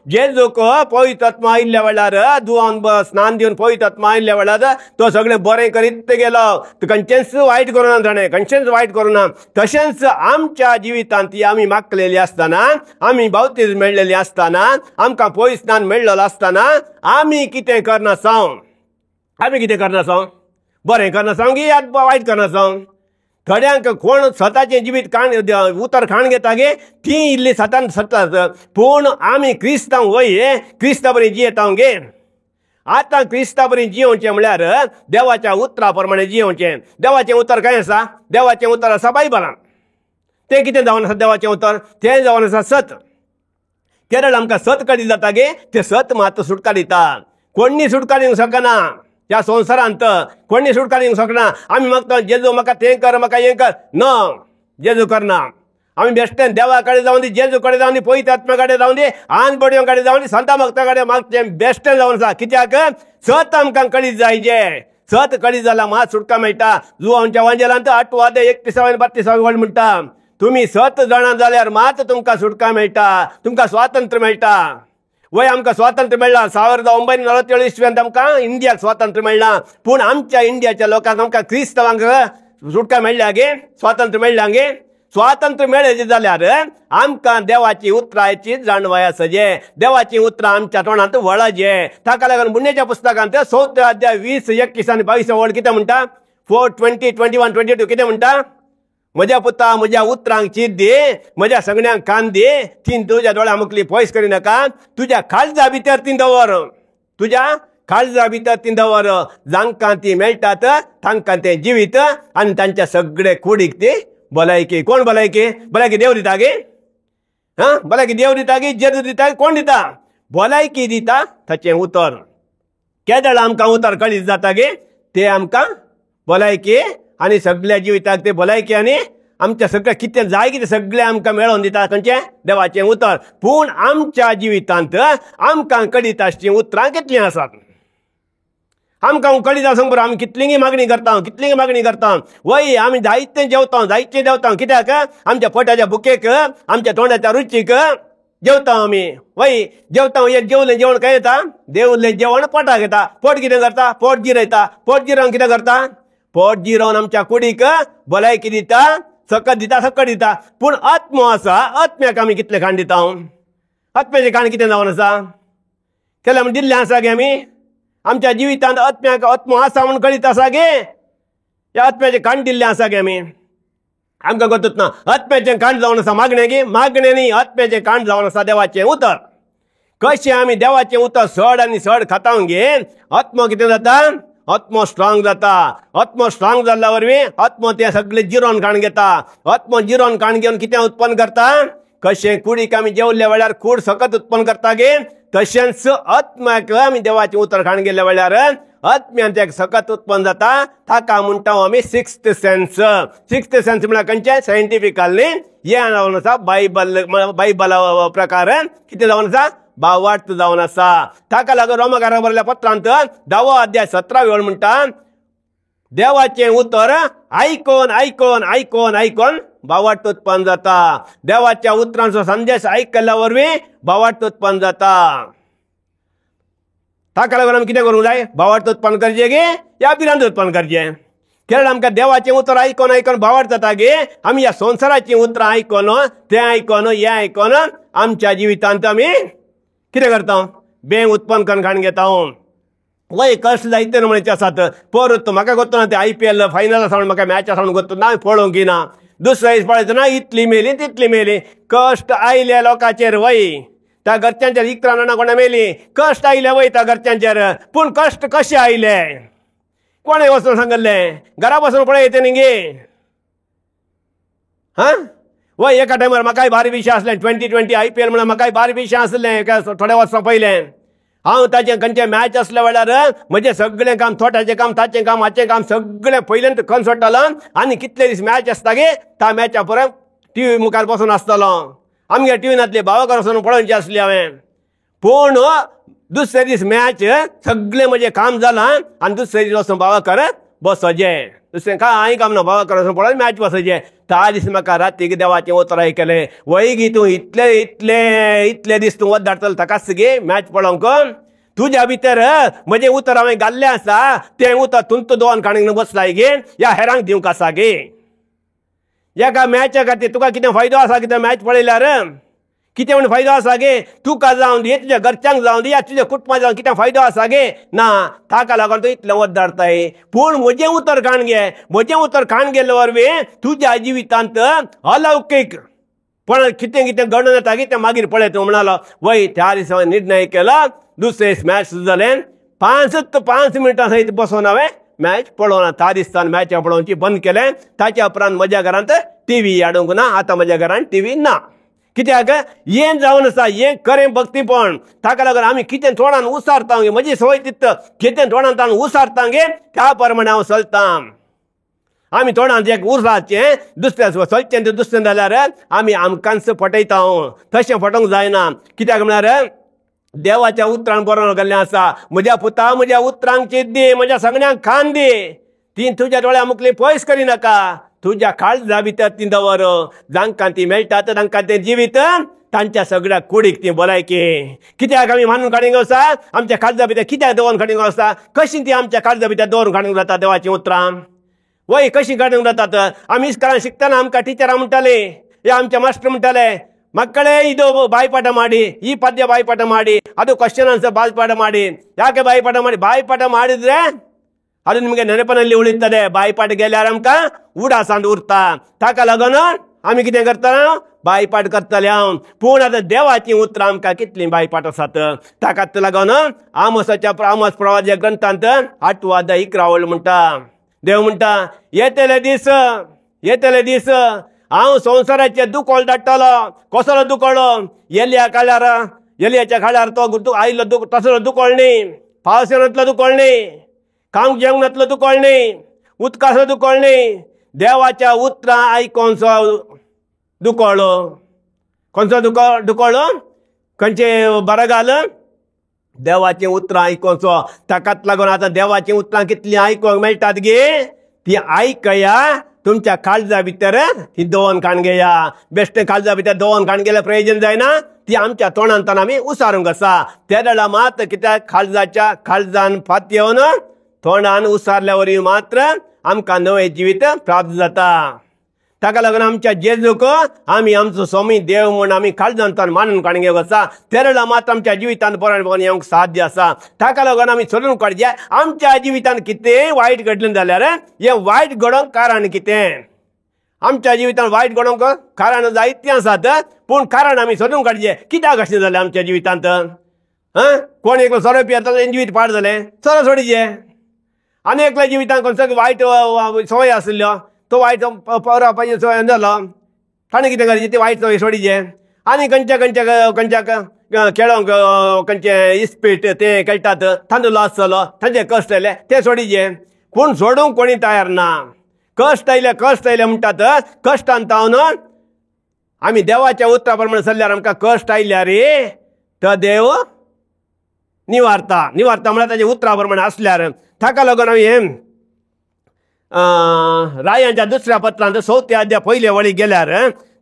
जेजूक पवित्र आत्मा आयिल्ल्या वेळार, दुवान स्नान दिवन पवित्र आत्मा आयिल्ल्या वेळार तो सगळें बरें करीत गेलो, खंयचेंच वायट करूना ताणें, खंयचेंच वायट करूना. तशेंच आमच्या जिवितांत ती आमी मागलेली आसतना, आमी बावतीज मेळ्ळेली आसतना, आमकां पवित्र स्नान मेळ्ळेलो आसतना आमी कितें करनासा, आमी कितें करनासा, बरें करनासा की वायट करनासा. थोड्यांक कोण स्वताचें जिवीत काण उतर खाण घेता गे ती इल्ली सतान सतात. पूण आमी क्रिस्तांव वय क्रिस्ता बरी जियेता गे. आतां क्रिस्ता बरी जियोवचें म्हळ्यार देवाच्या उतरा प्रमाणे जियोवचें. देवाचें उतर खंय आसा? देवाचें उतर आसा बायबलान. तें कितें जावन आसा? देवाचें उतर तें जावन आसा सत. केरळ आमकां सत कळीत जाता गे, तें सत मात सुटका दिता. कोणी सुटका दिवंक शकना ह्या संवसारांत, कोणी सुटका दिवंक शकना. आमी मागता जेजू म्हाका तें कर, म्हाका हें कर, न जेजू करना. आमी बेश्टें देवा कडेन जावन दी, जेजू कडेन जावन दी, पवित्र आत्म्या कडेन जावन दी, आन बडयो कडेन जावन दी, संता भक्ता कडेन मागचें बेश्टें जावन आसा. कित्याक सत आमकां कळीत जायचे. सत कळीत जाल्यार मात सुटका मेळटा. जुवांच्या वांजेलांत 8 31 32 वळ म्हणटा, तुमी सत जाणां जाल्यार मात तुमकां सुटका मेळटा, तुमकां स्वातंत्र्य मेळटा. वय आमकां स्वातंत्र्य मेळ्ळां 1947 इस्वेंत आमकां इंडियाक स्वातंत्र्य मेळ्ळां. पूण आमच्या इंडियाच्या लोकांक, आमकां क्रिस्तांवांक सुटका मेळ्ळ्या गे, स्वातंत्र्य मेळ्ळ्या गे. स्वातंत्र्य मेळ्ळें जाल्यार आमकां देवाची उतराची जाणवाय आसचे, देवाची उतरां आमच्या तोंडांत वळचे. ताका लागून पुण्याच्या पुस्तकांत 4 अध्याय 20, 21 आनी 22 वळ कितें म्हणटा? 4, 20, 21, 22 कितें म्हणटा? म्हज्या पुता म्हज्या उतरांक चीत दी, म्हज्या सगळ्यांक कान दी, तीन तुज्या दोळ्या मुखली पयस करिनाका, तुज्या काळजा भितर ती दवर, तुज्या काळजा भितर ती दवर. जांकां ती मेळटात तांकां तें जिवीत आनी तांच्या सगळे कुडीक ती भलायकी. कोण भलायकी? भलायकी देव दिता गे? हां, भलायकी देव दिता गे, जेजू दिता, कोण दिता? भलायकी दिता ताचें उतर. केदळ आमकां उतर कळीत जाता गे, तें आमकां भलायकी आनी सगळ्या जिविताक ते भलायकी आनी आमच्या सगळें कितें जाय कितें सगळें आमकां मेळोवन दिता खंयचें? देवाचें उतर. पूण आमच्या जिवितांत आमकां कळीत आसचीं उतरां कितलीं आसात? आमकां कळीत आसूंक बरो आमी कितलींगी मागणी करता, कितलींगी मागणी करता. वय आमी जायतें जेवता, जायतें जेवता. कित्याक? आमच्या पोटाच्या भुकेक, आमच्या तोंडाच्या रुचीक जेवता आमी. वय जेवता, एक जेवलें जेवण खंय येता? देवलें जेवण पोटाक येता. पोट कितें करता? पोट जिरयता. पोट जिरोवन कितें करता? पोट जिरोवन आमच्या कुडीक भलायकी दिता, सकत दिता, सकत दिता. पूण आत्मो आसा, आत्म्याक आमी कितलें खाण दिता? आत्म्याचें खाण कितें जावन आसा? केल्यार आमी दिल्लें आसा गे आमी आमच्या जिवितांत आत्म्याक आत्मो आसा म्हूण कळीत आसा गे? ह्या आत्म्याचें खाण दिल्लें आसा गे आमी? आमकां गोतूच ना. आत्म्याचें खाण जावन आसा मागणें गे? मागणें न्ही, आत्म्याचें खाण जावन आसा देवाचें उतर. कशें आमी देवाचें उतर सड आनी सड खाता गे, आत्मो कितें जाता? आत्मो स्ट्रांग जाता. आत्मो स्ट्रांग जाल्ल्या वरवीं आत्मो तें सगळें जिरोन खाण घेता. आत्मो जिरोन खाण घेवन कितें उत्पन्न करता? कशें कुडीक आमी जेवल्या वेळार कूड सकत उत्पन्न करता गे, तशेंच आत्म्याक आमी देवाचें उतर खाण गेल्ल्या वेळार आत्म्यान तें सकत उत्पन्न जाता. ताका म्हणटा आमी सिक्स्थ सेन्स. सिक्स्थ सेन्स म्हळ्यार खंयचें? सायंटिफिकली हें जावन आसा बायबल, बायबला प्रकार कितें जावन आसा? भावार्थ जावन आसा. ताका लागून रोमाकाराक बरयल्ल्या पत्रांत 10 अध्याय 17 वेळ म्हणटा, देवाचें उतर आयकोन आयकोन आयकोन आयकोन भावार्थ उत्पन्न जाता. देवाच्या उतरांचो संदेश आयकल्ल्या वरवीं भावार्थ उत्पन्न जाता. ताका लागून आमी कितें करूंक जाय? भावार्थ उत्पन्न करचें गे या भिरांत उत्पन्न करचें? केरळ आमकां देवाचें उतर आयकोन आयकोन भावार्थ जाता गे, आमी ह्या संवसाराचीं उतरां आयकोन, तें आयकोन, हें आयकोन आमच्या जिवितांत आमी कितें करता? बें उत्पन्न करून खाण घेता. वय कश्ट जायते म्हणचे आसात. परत म्हाका गोत्तो ना ते IPL final आसा म्हूण म्हाका मॅच आसा म्हूण गोत्तो ना, पळोवंक ना. दुसऱ्या दीस पळयतना इतली मेली तितली मेली. कश्ट आयले लोकांचेर. वय त्या घरच्यांचेर 11 जाणां कोणा मेली. कश्ट आयले वय त्या घरच्यांचेर. पूण कश्ट कशे आयले? कोणें वचून सांगल्लें? घरा बसून पळयते न्ही गे. हां वय एका टायमार म्हाकाय बारी विशय आसलें. 2020 IPL म्हणून म्हाकाय बारी विशय आसलें थोड्या वर्सां पयलें. हांव ताचें खंयचें मॅच आसल्या वेळार म्हजें सगळें काम, थोट्याचें काम, ताचें काम, हाचें काम सगळें पयल्यान करून सोडटालो. आनी कितले दीस मॅच आसता गे त्या मॅचा परत टीव्ही मुखार बसून आसतलो. आमगे टीव्ही नासली, भावाक वचून पळोवची आसली हांवें. पूण दुसरे दीस मॅच सगळें म्हजें काम जालां आनी दुसरे दीस वचून भावाकर बसोचें. दुसरें कांय काम ना, भावाकर वचून पळोवन मॅच बसोचें. त्या दीस म्हाका रातीक देवाचें उतर आयकलें, वय गी तूं इतले इतले इतले दीस तूं वत धाडटलो ताकाच गे मॅच पळोवंक. तुज्या भितर म्हजें उतर हांवें घाल्लें आसा, तें उतर तुमचो दोन काणीक बसलाय गे ह्या हेरांक दिवंक आसा गे. एका मॅचा खातीर तुका कितें फायदो आसा? कितें मॅच पळयल्यार कितें म्हण फायदो आसा गे? तुका जावन दी, तुज्या घरच्यांक जावन दी, या तुज्या कुटुंबा जावन कितें फायदो आसा गे? ना. ताका लागून तूं इतलें वद्दारताय. पूण म्हजें उतर काण घे, म्हजें उतर काण गेल्ले वरवीं तुज्या जिवितांत अलौकीक पण कितें कितें घडून येता की तें मागीर पळय तूं म्हणालो. वय त्या दिसा निर्णय केला. दुसरे मॅच जालें 5 मिनटां सयत बसोन हांवें मॅच पळोवना. त्या दिसान मॅच पळोवची बंद केलें. ताच्या उपरांत म्हज्या घरांत टीव्ही हाडूंक ना. आतां म्हज्या घरांत टीव्ही ना. कित्याक हें जावन आसा हें खरें भक्तीपण. ताका लागून आमी कितें तोंडान उसारता गे, म्हजी संवय तित कितें तोंडान ताण उसारता गे त्या प्रमाणे हांव चलतां. आमी तोंडान एक उरसाचें दुसऱ्या चलचें तें दुसरें जाल्यार आमी आमकांच फटयता. तशें फटोवंक जायना. कित्याक म्हळ्यार देवाच्या उतरान बरोवन गेल्लें आसा, म्हज्या पुता म्हज्या उतरांक चीत दी, म्हज्या सगळ्यांक खान दी, ती तुज्या दोळ्या मुखली पयस करिनाका, तुज्या काळजा भितर ती दवर. जांकां ती मेळटात तांकां तें जिवीत, तांच्या सगळ्या कुडीक ती भलायकी. कित्याक आमी मानून काडूंक आसा आमच्या काळजा भितर? कित्याक दवरून काडूंक आसा? कशी ती आमच्या काळजा भितर दवरून काडूंक जाता देवाचीं उतरां? वय कशी काडूंक जातात? आमी इस्कोलान शिकतना आमकां टिचरां म्हणटाले या आमचे मास्टर म्हणटाले, ಮಕ್ಕಳೇ ಇದು ಬಾಯಿಪಾಠ ಮಾಡಿ, ಈ ಪದ್ಯ ಬಾಯಿಪಾಠ ಮಾಡಿ, ಅದು ಕ್ವಶನ್ ಆನ್ಸರ್ ಬಾಯಿಪಾಠ ಮಾಡಿ. ಯಾಕೆ ಬಾಯಿಪಾಠ ಮಾಡಿ? ಬಾಯಿಪಾಠ ಮಾಡಿದ್ರೆ ಅದು ನಿಮಗೆ ನೆನಪಿನಲ್ಲಿ ಉಳಿತದೆ. ಬಾಯಿಪಾಠ गेल्यार आमकां उडासांत उरता. ताका लागून आमी कितें करता? बायपाठ करतले हांव. पूण आतां देवाचीं उतरां आमकां कितलीं बायपाठ आसात. ताकाच लागून आमोसाच्या आमोस प्रवाद्या ग्रंथांत 8 अध्याय 11 वळ म्हणटा, देव म्हणटा, येतले दीस, येतले दीस हांव संवसाराचेर दुकळ धाडटलो. कसलो दुकळ? येल्या काळार, येल्याच्या काळार तो आयिल्लो तसलो दुकळ न्ही, पावस येनातलो दुकळ न्ही, खावंक जेवणांतलो दुकळ न्ही, उदकाचो दुकळ न्ही, देवाच्या उतरां आयकोनचो दुकळ. खंयचो दुकळ? दुकळ खंयचे बरगाल? देवाचीं उतरां आयकोनचो. ताकाच लागून आतां देवाचीं उतरां कितलीं आयकोंक मेळटात गे, ती आयकया, तुमच्या काळजा भितर ती दवरून काण घेया. बेश्टें काळजा भितर दवरून काण गेल्यार प्रयोजन जायना, ती आमच्या तोंडांतल्यान आमी उसारूंक आसा. ते वेळार मात कित्याक काळजाच्या काळजान फात येवन तोंडान उसारल्या वरवीं मात्र आमकां नवें जिवीत प्राप्त जाता. ताका लागून आमच्या जेजूक आमी आमचो स्वामी देव म्हूण आमी काळजांतल्यान मानून काडून घेवंक आसा. ते वेळार मात आमच्या जिवितांत बरें येवंक साध्य आसा. ताका लागून आमी सोदून काडचें आमच्या जिवितांत कितेंय वायट घडलें जाल्यार हें वायट घडोवंक कारण कितें? आमच्या जिवितांत वायट घडोवंक कारण जायतीं आसात, पूण कारण आमी सोदून काडचें कित्याक अशें जालें आमच्या जिवितांत. कोण एकलो सोरो पियेता तें जिवीत पाड जालें, सोरो सोडचें. आनी एकल्या जिवितांत खंयचो वायट संवय आशिल्ल्यो, तो वायट परोवपाची संवय जालो, ताणें कितें करचें? ती वायट संवय सोडचें. आनी खंयच्या खंयच्या खंयच्या खेळोंक खंयचें इस्पीट तें खेळटात, तांचो लॉस जालो, तांचे कश्ट आयले, ते सोडचें. पूण सोडूंक कोणी तयार ना. कश्ट आयले, कश्ट आयले म्हणटात. कश्टान तावन आमी देवाच्या उतरा प्रमाणे चल्ल्यार आमकां कश्ट आयल्यार रे तो देव निवारता. निवारता म्हळ्यार ताच्या उतरा प्रमाणे आसल्यार. ताका लागून आमी हें रायांच्या दुसऱ्या पत्रांत 4 अध्याय 1 वळी गेल्यार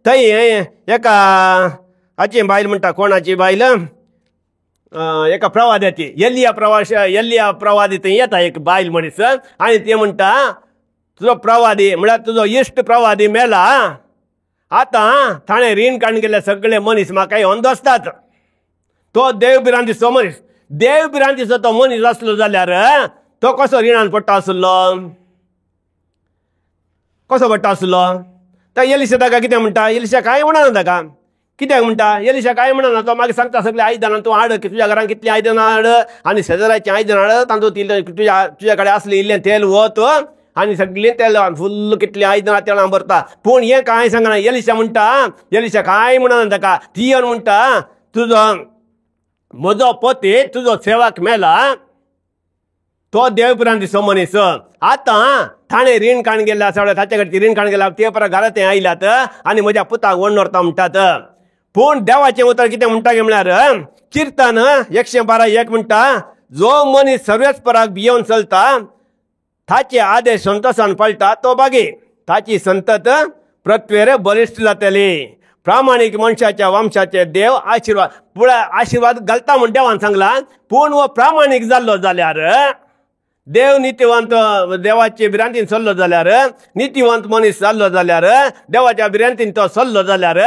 थंय एका हाची बायल म्हणटा, कोणाची बायल? एका प्रवाद्याची, एलिया प्रवाश, एलिया प्रवादी थंय येता एक बायल मनीस, आनी ती म्हणटा, तुजो प्रवादी म्हळ्यार तुजो इश्ट प्रवादी मेला, आतां ताणें रीण काडून गेल्ले सगळे मनीस म्हाका येवन दसतात. तो देव भिरांतीचो मनीस, देव भिरांतीचो तो मनीस आसलो जाल्यार तो कसो रिणान पडटा आसलो? कसो पडटा आसलो? तर एलिशा ताका कितें म्हणटा? एलिशा कांय म्हणना ताका. कित्याक म्हणटा? एलिशा कांय म्हणना. तो मागीर सांगता सगळीं आयदनां तूं हाड, तुज्या घरांत कितलीं आयदनां हाड आनी शेजाराचीं आयदनां हाड, तातूंत तुज्या तुज्या कडेन आसलें इल्लें तेल वत आनी सगळीं तेल फुल्ल कितलीं आयदनां तेलां भरता. पूण हें कांय सांगना. एलिशा म्हणटा, एलिशा कांय म्हणना ताका. ती येवन म्हणटा, तुजो म्हजो पती तुजो सेवक मेला, तो देव भिरांतीचो मनीस, आतां ताणें रीण काडून गेल्लें आसा, ताचे कडेन रीण काडून गेल्या, ते परत घरा ते आयल्यात आनी म्हज्या पुताक व्हडून व्हरता म्हणटात. पूण देवाचें उतर कितें म्हणटा म्हळ्यार किर्तन 112:1 म्हणटा, जो मनीस सर्वेस्पराक भियेवन चलता, ताचे आदेश संतोशान पळटा, तो बागी, ताची संतत पृथ्वेर बळिश्ट जातली. प्रामाणीक मनशाच्या वंशाचे देव आशिर्वाद पुळा आशिर्वाद घालता म्हूण देवान सांगला. पूण हो प्रामाणीक जाल्लो जाल्यार, देव नितीवंत, देवाचे भिरांतीन चल्लो जाल्यार, नितीवंत मनीस जाल्लो जाल्यार, देवाच्या भिरांतीन तो चल्लो जाल्यार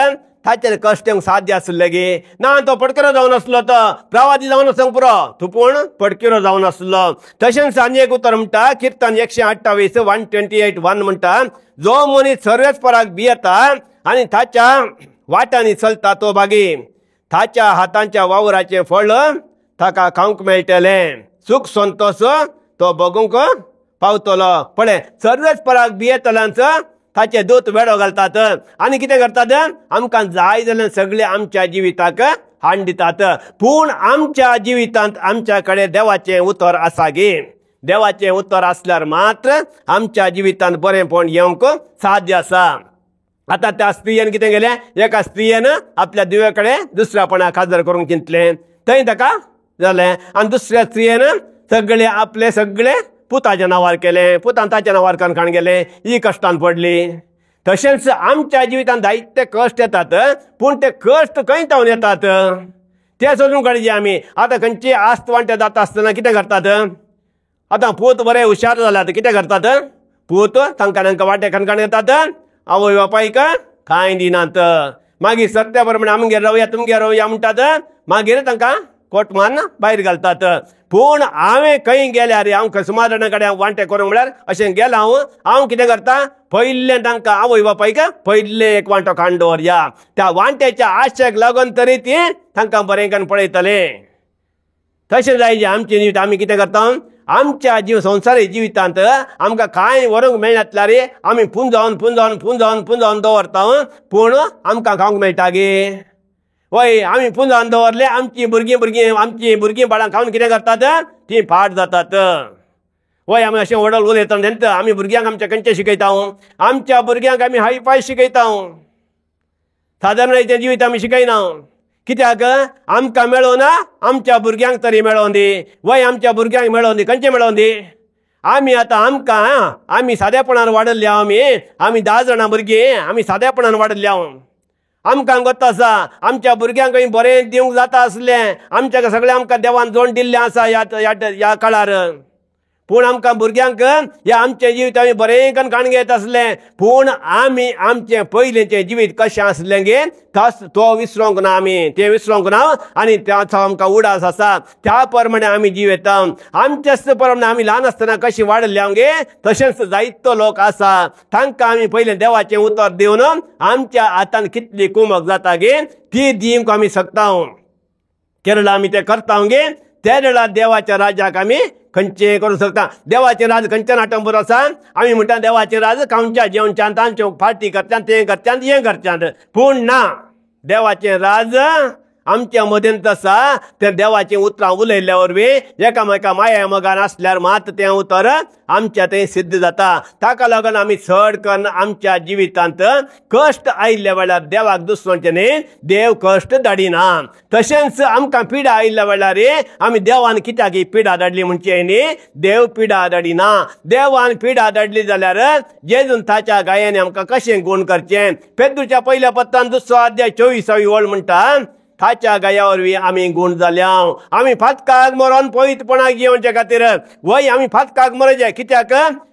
ताचेर कश्ट येवंक साध्य आसले गे ना? तो पडकिरो जावन आसलो, तो प्रवादी जावन आसूंक पुरो, तूं पूण पडकिरो जावन आसलो। तशेंच आनी एक उतर म्हणटा, किर्तन 128 128:1 म्हणटा, जो मनीस सर्वेस्पराक भियेता आनी ताच्या वाटांनी चलता तो भागी, ताच्या हातांच्या वावराचें फळ ताका खावंक मेळटलें, सूख संतोश तो भोगूंक पावतलो। पळय, सर्वेस्पराक भियेतल्यांच ताचे दूत वेडो घालतात आनी कितें करतात, आमकां जाय जाल्यार सगळे आमच्या जिविताक हाड दितात। पूण आमच्या जिवितांत आमच्या कडेन देवाचें उतर आसा गे? देवाचें उतर आसल्यार मात्र आमच्या जिवितांत बरेंपण येवंक साध्य आसा। आतां त्या स्त्रियेन कितें केलें, एका स्त्रियेन आपल्या दिवे कडेन दुसऱ्यापणाक खाजर करूंक चिंतलें, थंय ताका जालें। आनी दुसऱ्या स्त्रियेन सगळे आपले सगळे पुताच्या नांवार केलें, पुतान ताच्या नांवार करून खाण गेलें, ही कश्टान पडली। तशेंच आमच्या जिवितांत जायते कश्ट येतात, पूण ते कश्ट खंय जावन येतात ते सोदून काडचे आमी। आतां खंयची आस्त वांटे जाता आसतना कितें करतात, आतां पूत बरे हुशार जाल्यात, कितें करतात, पूत तांकां तांकां वांटे खणखण येतात, आवय बापायक कांय दिनात। मागीर सत्या प्रमाणे आमगेर रावया तुमगेर रावया म्हणटात, मागीर तांकां कोट मारून भायर घालतात। पूण हांवें खंय गेल्यार हांव सुमार जाणां कडेन वांटे करूंक म्हळ्यार अशें गेलां हांव, हांव कितें करता, पयलें तांकां आवय बापायक पयलें एक वांटो खाण दवरया, त्या वांट्याच्या आशेक लागून तरी ती तांकां बरें करून पळयतलें। तशें जायजे आमचें जिवीत। आमी कितें करता, आमच्या जीव संवसारी जिवितांत आमकां कांय व्हरूंक मेळनासल्यार आमी पुंजावन पुंजावन पुंजावन पुंजावन दवरता, पूण आमकां खावंक मेळटा गे? वय, आमी पुंजावन दवरले, आमची भुरगीं भुरगीं आमची भुरगीं बाळां खावन कितें करतात, तीं फाट जातात। वय, आमी अशें व्हडल उलयता तेन्ना आमी भुरग्यांक आमच्या खंयचें शिकयता, आमच्या भुरग्यांक आमी हायफाय शिकयता, सादारण जिवीत आमी शिकयना। कित्याक आमकां मेळोना, आमच्या भुरग्यांक तरी मेळों दी। वय, आमच्या भुरग्यांक मेळों दी, खंयचें मेळों दी? आमी आतां आमकां आमी सादेपणान वाडल्ले, आमी आमी 10 जाणां भुरगीं आमी सादेपणान वाडल्ले। आमकां गोत्त आसा आमच्या भुरग्यांक बरें दिवंक जाता आसलें, आमच्या सगळें आमकां देवान जोड दिल्लें आसा ह्या ह्या काळार, पूण आमकां भुरग्यांक ह्या आमचें जिवीत आमी बरें करून काण घेत आसलें, पूण आमी आमचें पयलींचें जिवीत कशें आसलें गे तस तो विसरोंक ना, आमी तें विसरोंक ना आनी ताचो आमकां उडास आसा, त्या प्रमाणे आमी जिवेता। आमच्याच प्रमाणे आमी ल्हान आसतना कशी वाडल्ले आमगे तशेंच जायतो लोक आसा, तांकां आमी पयलें देवाचें उतर दिवन आमच्या हातान कितली कुमक जाता गे ती दिवंक आमी शकता। केरळा आमी तें करता गे, त्या वेळार देवाच्या राज्याक आमी खंयचें करूंक शकता। देवाचें राज खंयच्या नाटंबर आसा, आमी म्हणटा देवाचें राज खावच्या जेवच्यान तांच्यो पार्टी करच्यान तें करच्यान हें करच्यान, पूण ना, देवाचें राज आमच्या मदेंत आसा। तें देवाचीं उतरां उलयल्ल्या वरवीं एकामेका माया मोगान आसल्यार मात तें उतर आमच्या थंय सिद्ध जाता। ताका लागून आमी चड करून आमच्या जिवितांत कश्ट आयिल्ल्या वेळार देवाक दुसरोचें न्ही, देव कश्ट धाडिना। तशेंच आमकां पिडा आयिल्ल्या वेळार आमी देवान कित्याक ही पिडा धाडली म्हणचें न्ही, देव पिडा धाडिना। देवान पिडा धाडली जाल्यार जेजून ताच्या गायांनी आमकां कशें गूण करचें। पेद्रूच्या पयल्या पत्रान 2 अध्याय 24 वळ म्हणटा, ताच्या गाया वरवीं आमी गूण जाल्या, आमी फातकाक मरोन पवित्रपणाक जियोवचे खातीर। वय, आमी फातकाक मरोचे कित्याक,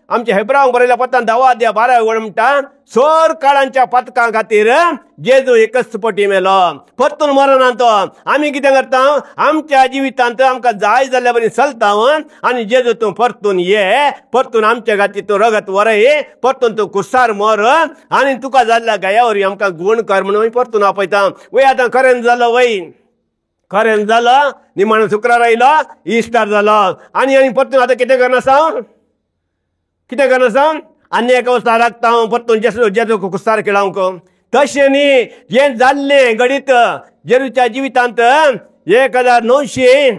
आमच्या हेब्रांक बरयल्या पत्रान 10 अध्याय 12 वळ म्हणटा, सोर काळांच्या पातकां खातीर जेजू एकच पटी मेलो, परतून मरना तो। आमी कितें करता, आमच्या जिवितांत आमकां जाय जाल्ल्या बरी चलता आनी जेजू तूं परतून ये, परतून आमच्या खातीर तूं रगत वरय, परतून तूं कुर्सार मर आनी तुका जाल्ल्या गाया वरवीं आमकां गूण कर म्हणून परतून आपयता। वय, आतां खरें जालो, वय खरें जालो, निमाणो शुक्रार आयलो, इस्टार जालो आनी आनी परतून आतां कितें करना आसा, कितें करना आसा, आनी एका वर्सा लागता हांव परतून जेजू जेजू कुस्तार खेळावंक। तशें न्ही, हें जाल्लें घडीत जेजूच्या जिवितांत 1900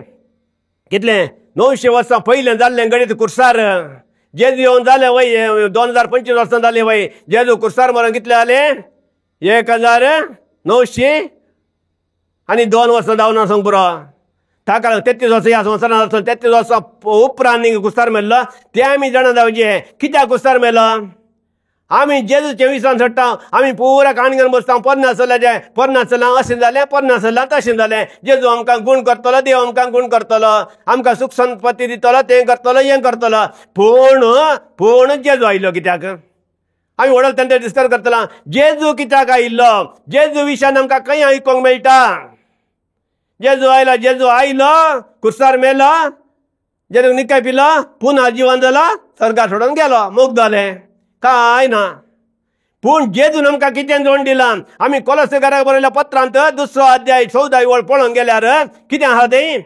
कितलें 900 वर्सां पयलें जाल्लें घडीत कुर्सार जेजू येवन जालें वय 2025 वर्सां जालीं वय जेजू कुर्सार मरण कितलें जालें 1900 आनी 2 वर्सां जावन आसूंक पुरो। ताका लागून 33 वर्सां ह्या संवसारांत आसून 33 वर्सां उपरांत कुस्तार मेल्लो तें आमी जाणा जावचें कित्याक कुस्तार मेलो। आमी जेजूचे विश्वास सोडटा, आमी पुरा काण घेवन बसता, पोन्ना आसलें पोन्ना आसलां अशें जालें पोन्ना आसलां तशें जालें, जेजू आमकां गूण करतलो, देव आमकां गूण करतलो, आमकां सूख संपत्ती दितलो, तें करतलो हें करतलो, पूण पूण जेजू आयलो कित्याक? आमी व्हडल तेंचे डिस्कस करतला. जेजू कित्याक आयिल्लो, जेजू विशयान आमकां खंय आयकूंक मेळटा? जेजू आयलो, जेजू आयलो, कुर्सार मेलो, जेजूक निकाय पिलो, पुना जिवन जालो, स्वर्गार सोडून गेलो, मोग जालें, कांय ना. पूण जेजून आमकां कितें जोड दिलां? आमी कोलोसेकाराक बरयल्या पत्रांत 2 अध्याय 14 वळ पळोवंक गेल्यार कितें आसा तें,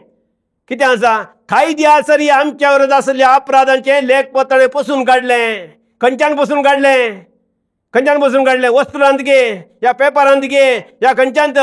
कितें आसा? कायद्या सरी आमच्या विरोध आसल्या अपराधांचें लेखपत्र पुसून काडलें. खंयच्यान पुसून काडलें? खंयच्यान पुसून काडलें? वस्त्रांत गे, या पेपरांत गे, या खंयच्यान?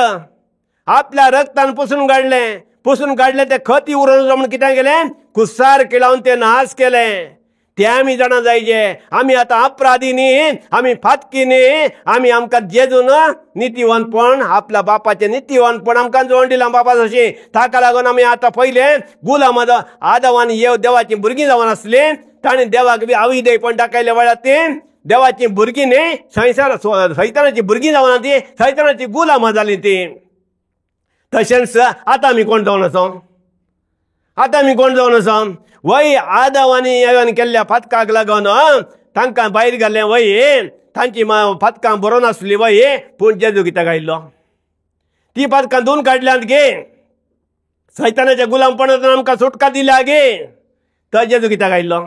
आपल्या रक्तान पुसून काडलें. पुसून काडलें तें खती उरोवन म्हूण कितें केलें? कुसार किळावन तें नाश केलें. ते आमी जाणा जायचे, आमी आतां अपराधी न्ही, आमी फातकी न्ही, आमी आमकां जेजून नितीवंतपण, आपल्या बापाचें नितीवंतपण आमकां जोड दिलां बापा जशें. ताका लागून आमी आतां पयलें गुलाम आदव आनी येव देवाचीं भुरगीं जावन आसलीं, ताणें देवाक बी अविधेयपण दाखयलें वेळार तीं देवाचीं भुरगीं न्ही, संवसार सैतानाचीं भुरगीं जावन तीं सैतानाचीं गुलामां जालीं तीं. तशेंच आतां आमी कोण जावन आसा? आतां आमी कोण जावन आसा? वय आदव आनी येवन केल्ल्या फातकाक लागून तांकां भायर घालें, वय तांची फातकां बरोवन आसली वय, पूण जेजू कित्याक आयिल्लो? ती फातकां धुवन काडल्यांत गे, सैतानाच्या गुलामपणांतल्यान आमकां सुटका दिल्या गे, तर जेजू कित्याक आयिल्लो?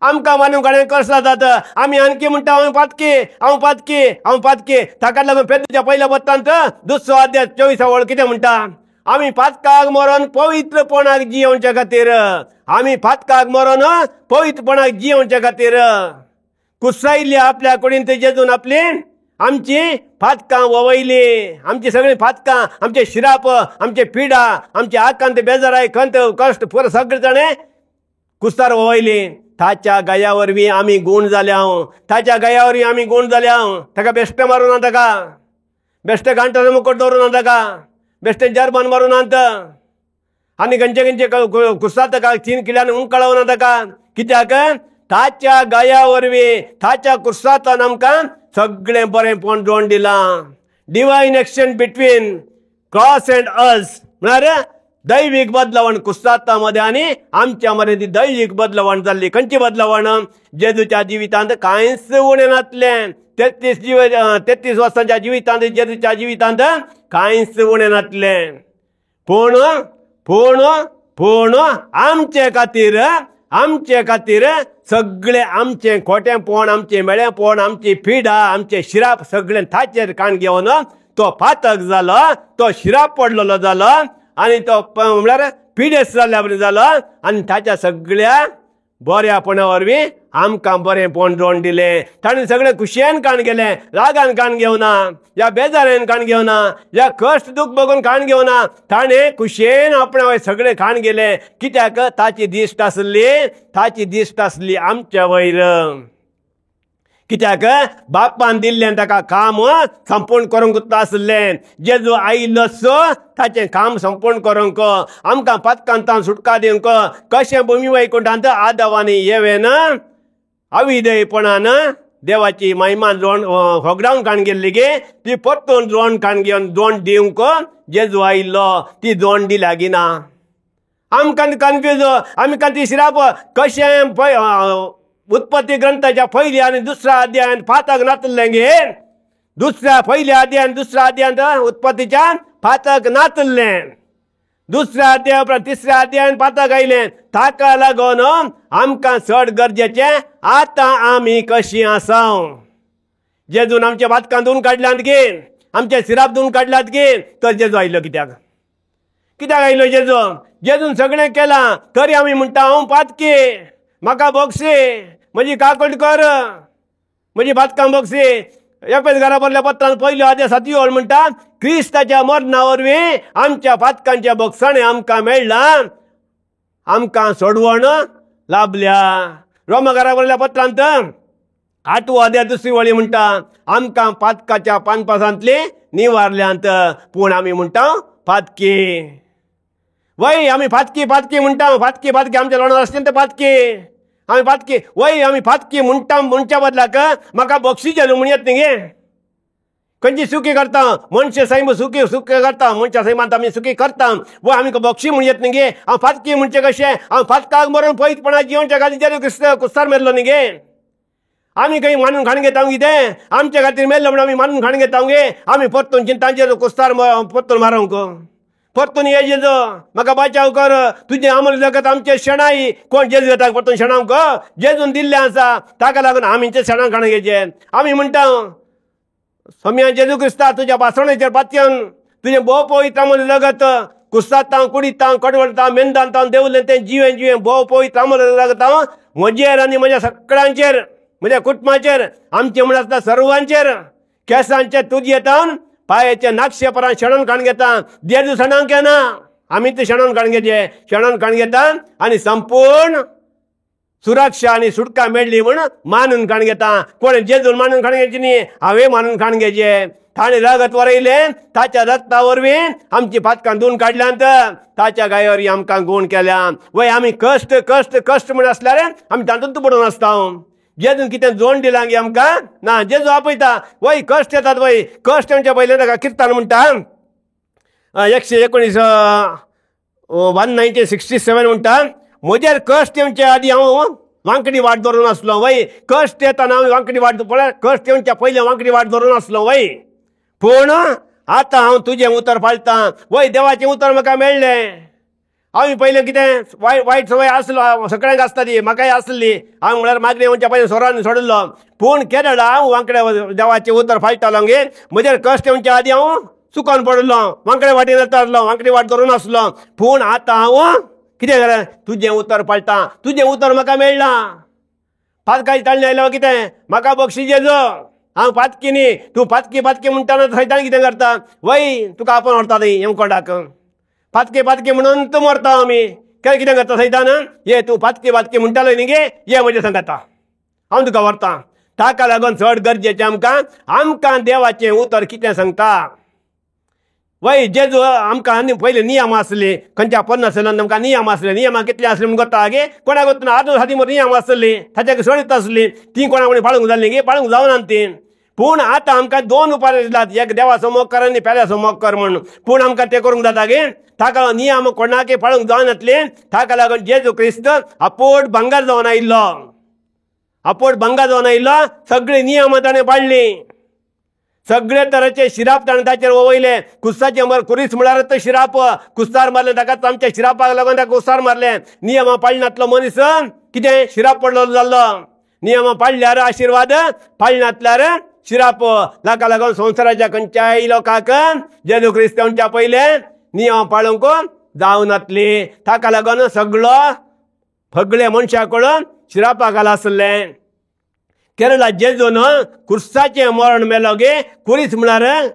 आमकां मानून काडून कसला जाता, आमी आणखी म्हणटा हांव पातकी, हांव पातकी, हांव पातकी. ताका लागून पेद्रूच्या पयल्या पत्रांत 2 अध्याय 24 वळ कितें म्हणटा? आमी पातकाक मरोन पवित्रपणाक जियोवच्या खातीर, आमी पातकाक मरोन पवित्रपणाक जियोवच्या खातीर कुसायल्ली आपल्या कुडीन जेजून आपली आमची फातकां ववयली. आमची सगळीं फातकां, आमचे शिराप, आमचे पिडा, आमचे आकांत, बेजाराय, खंत, कश्ट पुरो सगळे जाणें कुस्तार ववयली. ताच्या गया वरवीं आमी गूण जाल्या, ताच्या गया वरवीं आमी गूण जाल्या. ताका बेश्टें मारूं ना, ताका बेश्टें घांटा मुकोट दवरूं ना, ताका बेश्टें जर्मन मारूं नात, आनी खंयचे खंयचे कुस्तार ताका 3 किल्यान उमकळावं ना ताका. कित्याक? ताच्या गया वरवीं, ताच्या कुस्तांतल्यान आमकां सगळें बरेंपण जोड दिलां. Divine action between cross and us म्हळ्यार दैवीक बदलावण कुस्ताता मदें आनी आमच्या मदें ती दैवीक बदलावण जाल्ली. खंयची बदलावण? जेजूच्या जिवितांत कांयच उणें नासलें. 33 वर्सांच्या जिवितांत जेजूच्या जिवितांत कांयच उणें नासलें. पूण पूण पूण आमचे खातीर, आमचे खातीर सगळें आमचें खोटेंपण, आमचें मेळेपण, आमची पिडा, आमचें शिराप सगळें ताचेर काण घेवन तो पातक जालो, तो शिराप पडलेलो जालो आनी तो म्हळ्यार पिडेस्त जाल्ल्या बरें जालो आनी ताच्या सगळ्या बऱ्यापणा वरवीं आमकां बरेंपण जोड दिलें. ताणें सगळें खुशयेन काण गेलें, रागान काण घेवना, या बेजारान काण घेवना, या कश्ट दूख बघून काण घेवना, ताणें खुशयेन आपणा वयर सगळें काण गेलें. कित्याक? ताची दिश्ट आसली, ताची दिश्ट आसली आमच्या वयर. कित्याक? बापान दिल्लें ताका काम संपूर्ण करूंक आसलें. जेजू आयिल्लो सो ताचें काम संपूर्ण करूंक, आमकां पातकांतान सुटका दिवंक. कशें भुमी वैकुंठांत आदव आनी येवेन अविधेयपणान देवाची महिमा जोड होगडावन काण गेल्ली गे, ती परतून जोड काण घेवन जोड दिवंक जेजू आयिल्लो. ती जोड दिल्या गिना. आमकां कन्फ्यूज, आमकां ती शिराप कशें उत्पत्ती ग्रंथाच्या पयल्या आनी दुसऱ्या अध्यायांत फातक नातल्लें गे, दुसऱ्या पयल्या अध्यायान दुसऱ्या अध्यायांत उत्पत्तीच्या फातक नातल्लें. दुसऱ्या अध्याया उपरांत तिसऱ्या अध्यायान फातक आयलें. ताका लागून आमकां चड गरजेचें आतां आमी कशीं आसा. जेजून आमच्या फातकां धुवन काडल्यांत गे, आमचे सिराप धुवन काडल्यात गे, तर जेजू आयलो कित्याक? कित्याक आयलो जेजू? जेजून सगळें केलां तरी आमी म्हणटा हांव पातकी, म्हाका बोगसी, म्हजी काकूट कर, म्हजी भातकां बोगसी. एपेस घरा भरल्या पत्रान पयल्यो आद्या 7 ओळ म्हणटा, क्रिस्ताच्या मरणा वरवीं आमच्या पातकांच्या बोगसाणें आमकां मेळ्ळां, आमकां सोडवण लाभल्या. रोमा घरा भरल्या पत्रांत 8 अध्याय 2 वळी म्हणटा, आमकां पातकाच्या पानपासांतली निवारल्यांत, पूण आमी म्हणटा पातकी. वय आमी फातकी फातकी म्हणटा, फातकी फातकी आमच्या लोणार आसलें ते फातकी, आमी फातकी. वय आमी फातकी म्हणटा म्हणच्या बदलाक म्हाका बक्षीस जेजू म्हण येत न्ही गे. खंयची सुकी करता मनशा सैम सुकी सुकी करता, मनशा सैमांत आमी सुकी करता, वय आमी बक्षी म्हण येत न्ही गे. हांव फातकी म्हणचें कशें? हांव फातकाक मरून पयतपणा जिवनच्या खातीर जेजू क्रिस्त कुस्तार मेल्लो न्ही गे. आमी खंय मानून खाण घेता कितें? आमच्या खातीर मेल्लो म्हणून आमी मानून खाण घेता गे? आमी परतून चिंतांचेर कुस्तार परतून मारूंक, परतून ये जेजू म्हाका बाचाव कर, तुजें आमल जगत आमचे शेणाई. कोण जेजू घेता परतून शेणांक? जेजून दिल्लें आसा, ताका लागून आमीचे शेणां खाण घेवचें. आमी म्हणटा सोम्या जेजू क्रिस्ता तुज्या बासवणेचेर पातयन तुजें भोव पवित्र आमल जगत कुस्तांत कुडीत कडवडता मेंदांत देवलें तें जिवें जिवें भोव पवित्र आमल जगत म्हजेर आनी म्हज्या सगळ्यांचेर, म्हज्या कुटुंबाचेर, आमचें म्हण आसता सर्वांचेर, केंसांचे तुज येता पांयाचे नाक्षे परान शेणोन काण घेता. जेजू शेणांक येना, आमी ते शेणोन काण घेचे, शेणोन काण घेता आनी संपूर्ण सुरक्षा आनी सुटका मेळ्ळी म्हूण मानून काण घेता. कोण जेजून मानून खाण घेवची न्ही, हांवें मानून खाण घेवचें. ताणें रगत वरयलें, ताच्या रगता वरवीं आमची पातकां धुवन काडल्यांत, ताच्या गायवर आमकां गूण केल्या. वय आमी कश्ट कश्ट कश्ट म्हण आसल्यार आमी तातूंत पडून आसता. जेजून कितें जोड दिलां गे आमकां? ना, जेजू आपयता. वय कश्ट येतात, वय कश्ट येवच्या पयलें ताका किर्तन म्हणटा 119 167 म्हणटा, म्हजेर कश्ट येवचे आदी हांव वांकडी वाट धरून आसलो. वय कश्ट येताना हांव वांकडी वाट पळय, कश्ट येवच्या पयलें वांकडी वाट धरून आसलो. वय पूण आतां हांव तुजें उतर पाळटां. वय देवाचें उतर म्हाका मेळ्ळें. हांवें पयलें कितें वायट वायट संवय आसलो, सगळ्यांक आसता ती, म्हाकाय आसली. हांव म्हळ्यार मागणें म्हणच्या पयलें सोरान सोडिल्लो, पूण केरळा हांव वांकड्या देवाचें उतर पाळटालो गे. म्हजेर कश्ट येवच्या आदी हांव चुकोन पडिल्लो, वांकड्या वाटेन वतालो, वांकडी वाट धरून आसलो. पूण आतां हांव कितें जालें, तुजें उतर पाळटां, तुजें उतर म्हाका मेळ्ळां. पातकाची ताळणी आयलो कितें म्हाका बक्षीस जेजो, हांव पातकी न्ही, तूं पातकी पातकी म्हणटाना सैतान कितें करता? वय तुका आपोवन व्हरता थंय हेमकोंडाक, पातके पातके म्हणून तूं मरता. आमी केन्ना कितें करता सैतान? ये तूं पातके पातके म्हणटालो न्ही गे, ये म्हज्या सांगता हांव तुका व्हरता. ताका लागून चड गरजेचें आमकां, आमकां देवाचें उतर कितें सांगता. वय जेजू आमकां आनी पयले नियम आसले, खंयच्या 50 आमकां नियम आसले. नियमां कितले आसले म्हूण करता गे? कोणाक वतना आदो सादी मरे नियम आसली, ताच्या सोडीत आसली, ती कोणा कोणी पाळूंक जाल्ली गे? पाळूंक जावना ती. पूण आतां आमकां दोन उपाय दिलात, एक देवाचो मोग कर आनी पेल्याचो मोग कर म्हूण. पूण आमकां तें करूंक जाता गे? ताका नियम कोणाकय पाळूंक जायनातले. ताका लागून जेजू क्रिस्त आपोट भांगर जावन आयिल्लो, आपोट भांगर जावन आयिल्लो. सगळीं नियमां ताणें पाळ्ळीं, सगळे तरेचे शिराप ताणें ताचेर वयले. कुस्ताचें मर कुरीस म्हळ्यार तो शिराप, कुस्तार मारलें ताका, आमच्या शिरापाक लागून ताका कुस्तार मारलें. नियमां पाळनातलो मनीस कितें शिराप पडलो जाल्लो. नियमां पाळल्यार आशिर्वाद, पाळनातल्यार शिराप. ताका लागून संवसाराच्या खंयच्याय लोकांक जेजू क्रिस्त येवच्या पयलें नियमां पाळूंक जावनातली. ताका लागून सगळो सगळे मनशा कडून शिरापा घाल आसलें. केरळा जेजून कुर्साचें मरण मेलो गे. कुरीस म्हळ्यार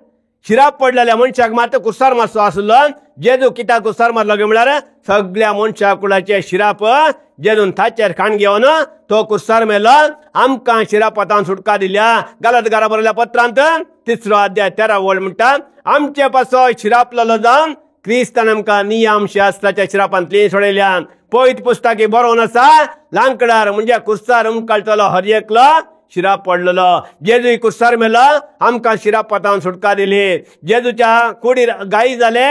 शिराप पडलेल्या मनशाक मात कुर्सार मारचो आसलो. जेजू कित्याक कुर्सार मारलो गे म्हळ्यार सगळ्या मनशा कुळाचे शिराप जेजून ताचेर खाण घेवन तो कुर्सार मेलो. आमकां शिरापातान सुटका दिल्या. गालात घरा बरयल्या पत्रांत 3 अध्याय 13 वळ म्हणटा, आमचे पासो शिरापलेलो जावन क्रिस्तान आमकां नियम शास्त्राच्या शिरापांतली सोडयल्या. पवित्र पुस्तकी बरोवन आसा, लांकडार म्हणजे कुर्सार उमकाळटलो हर एकलो शिराप पडलेलो. जेजू कुर्सार मेलो, आमकां शिरापातान सुटका दिली. जेजूच्या कुडीर गायी जाले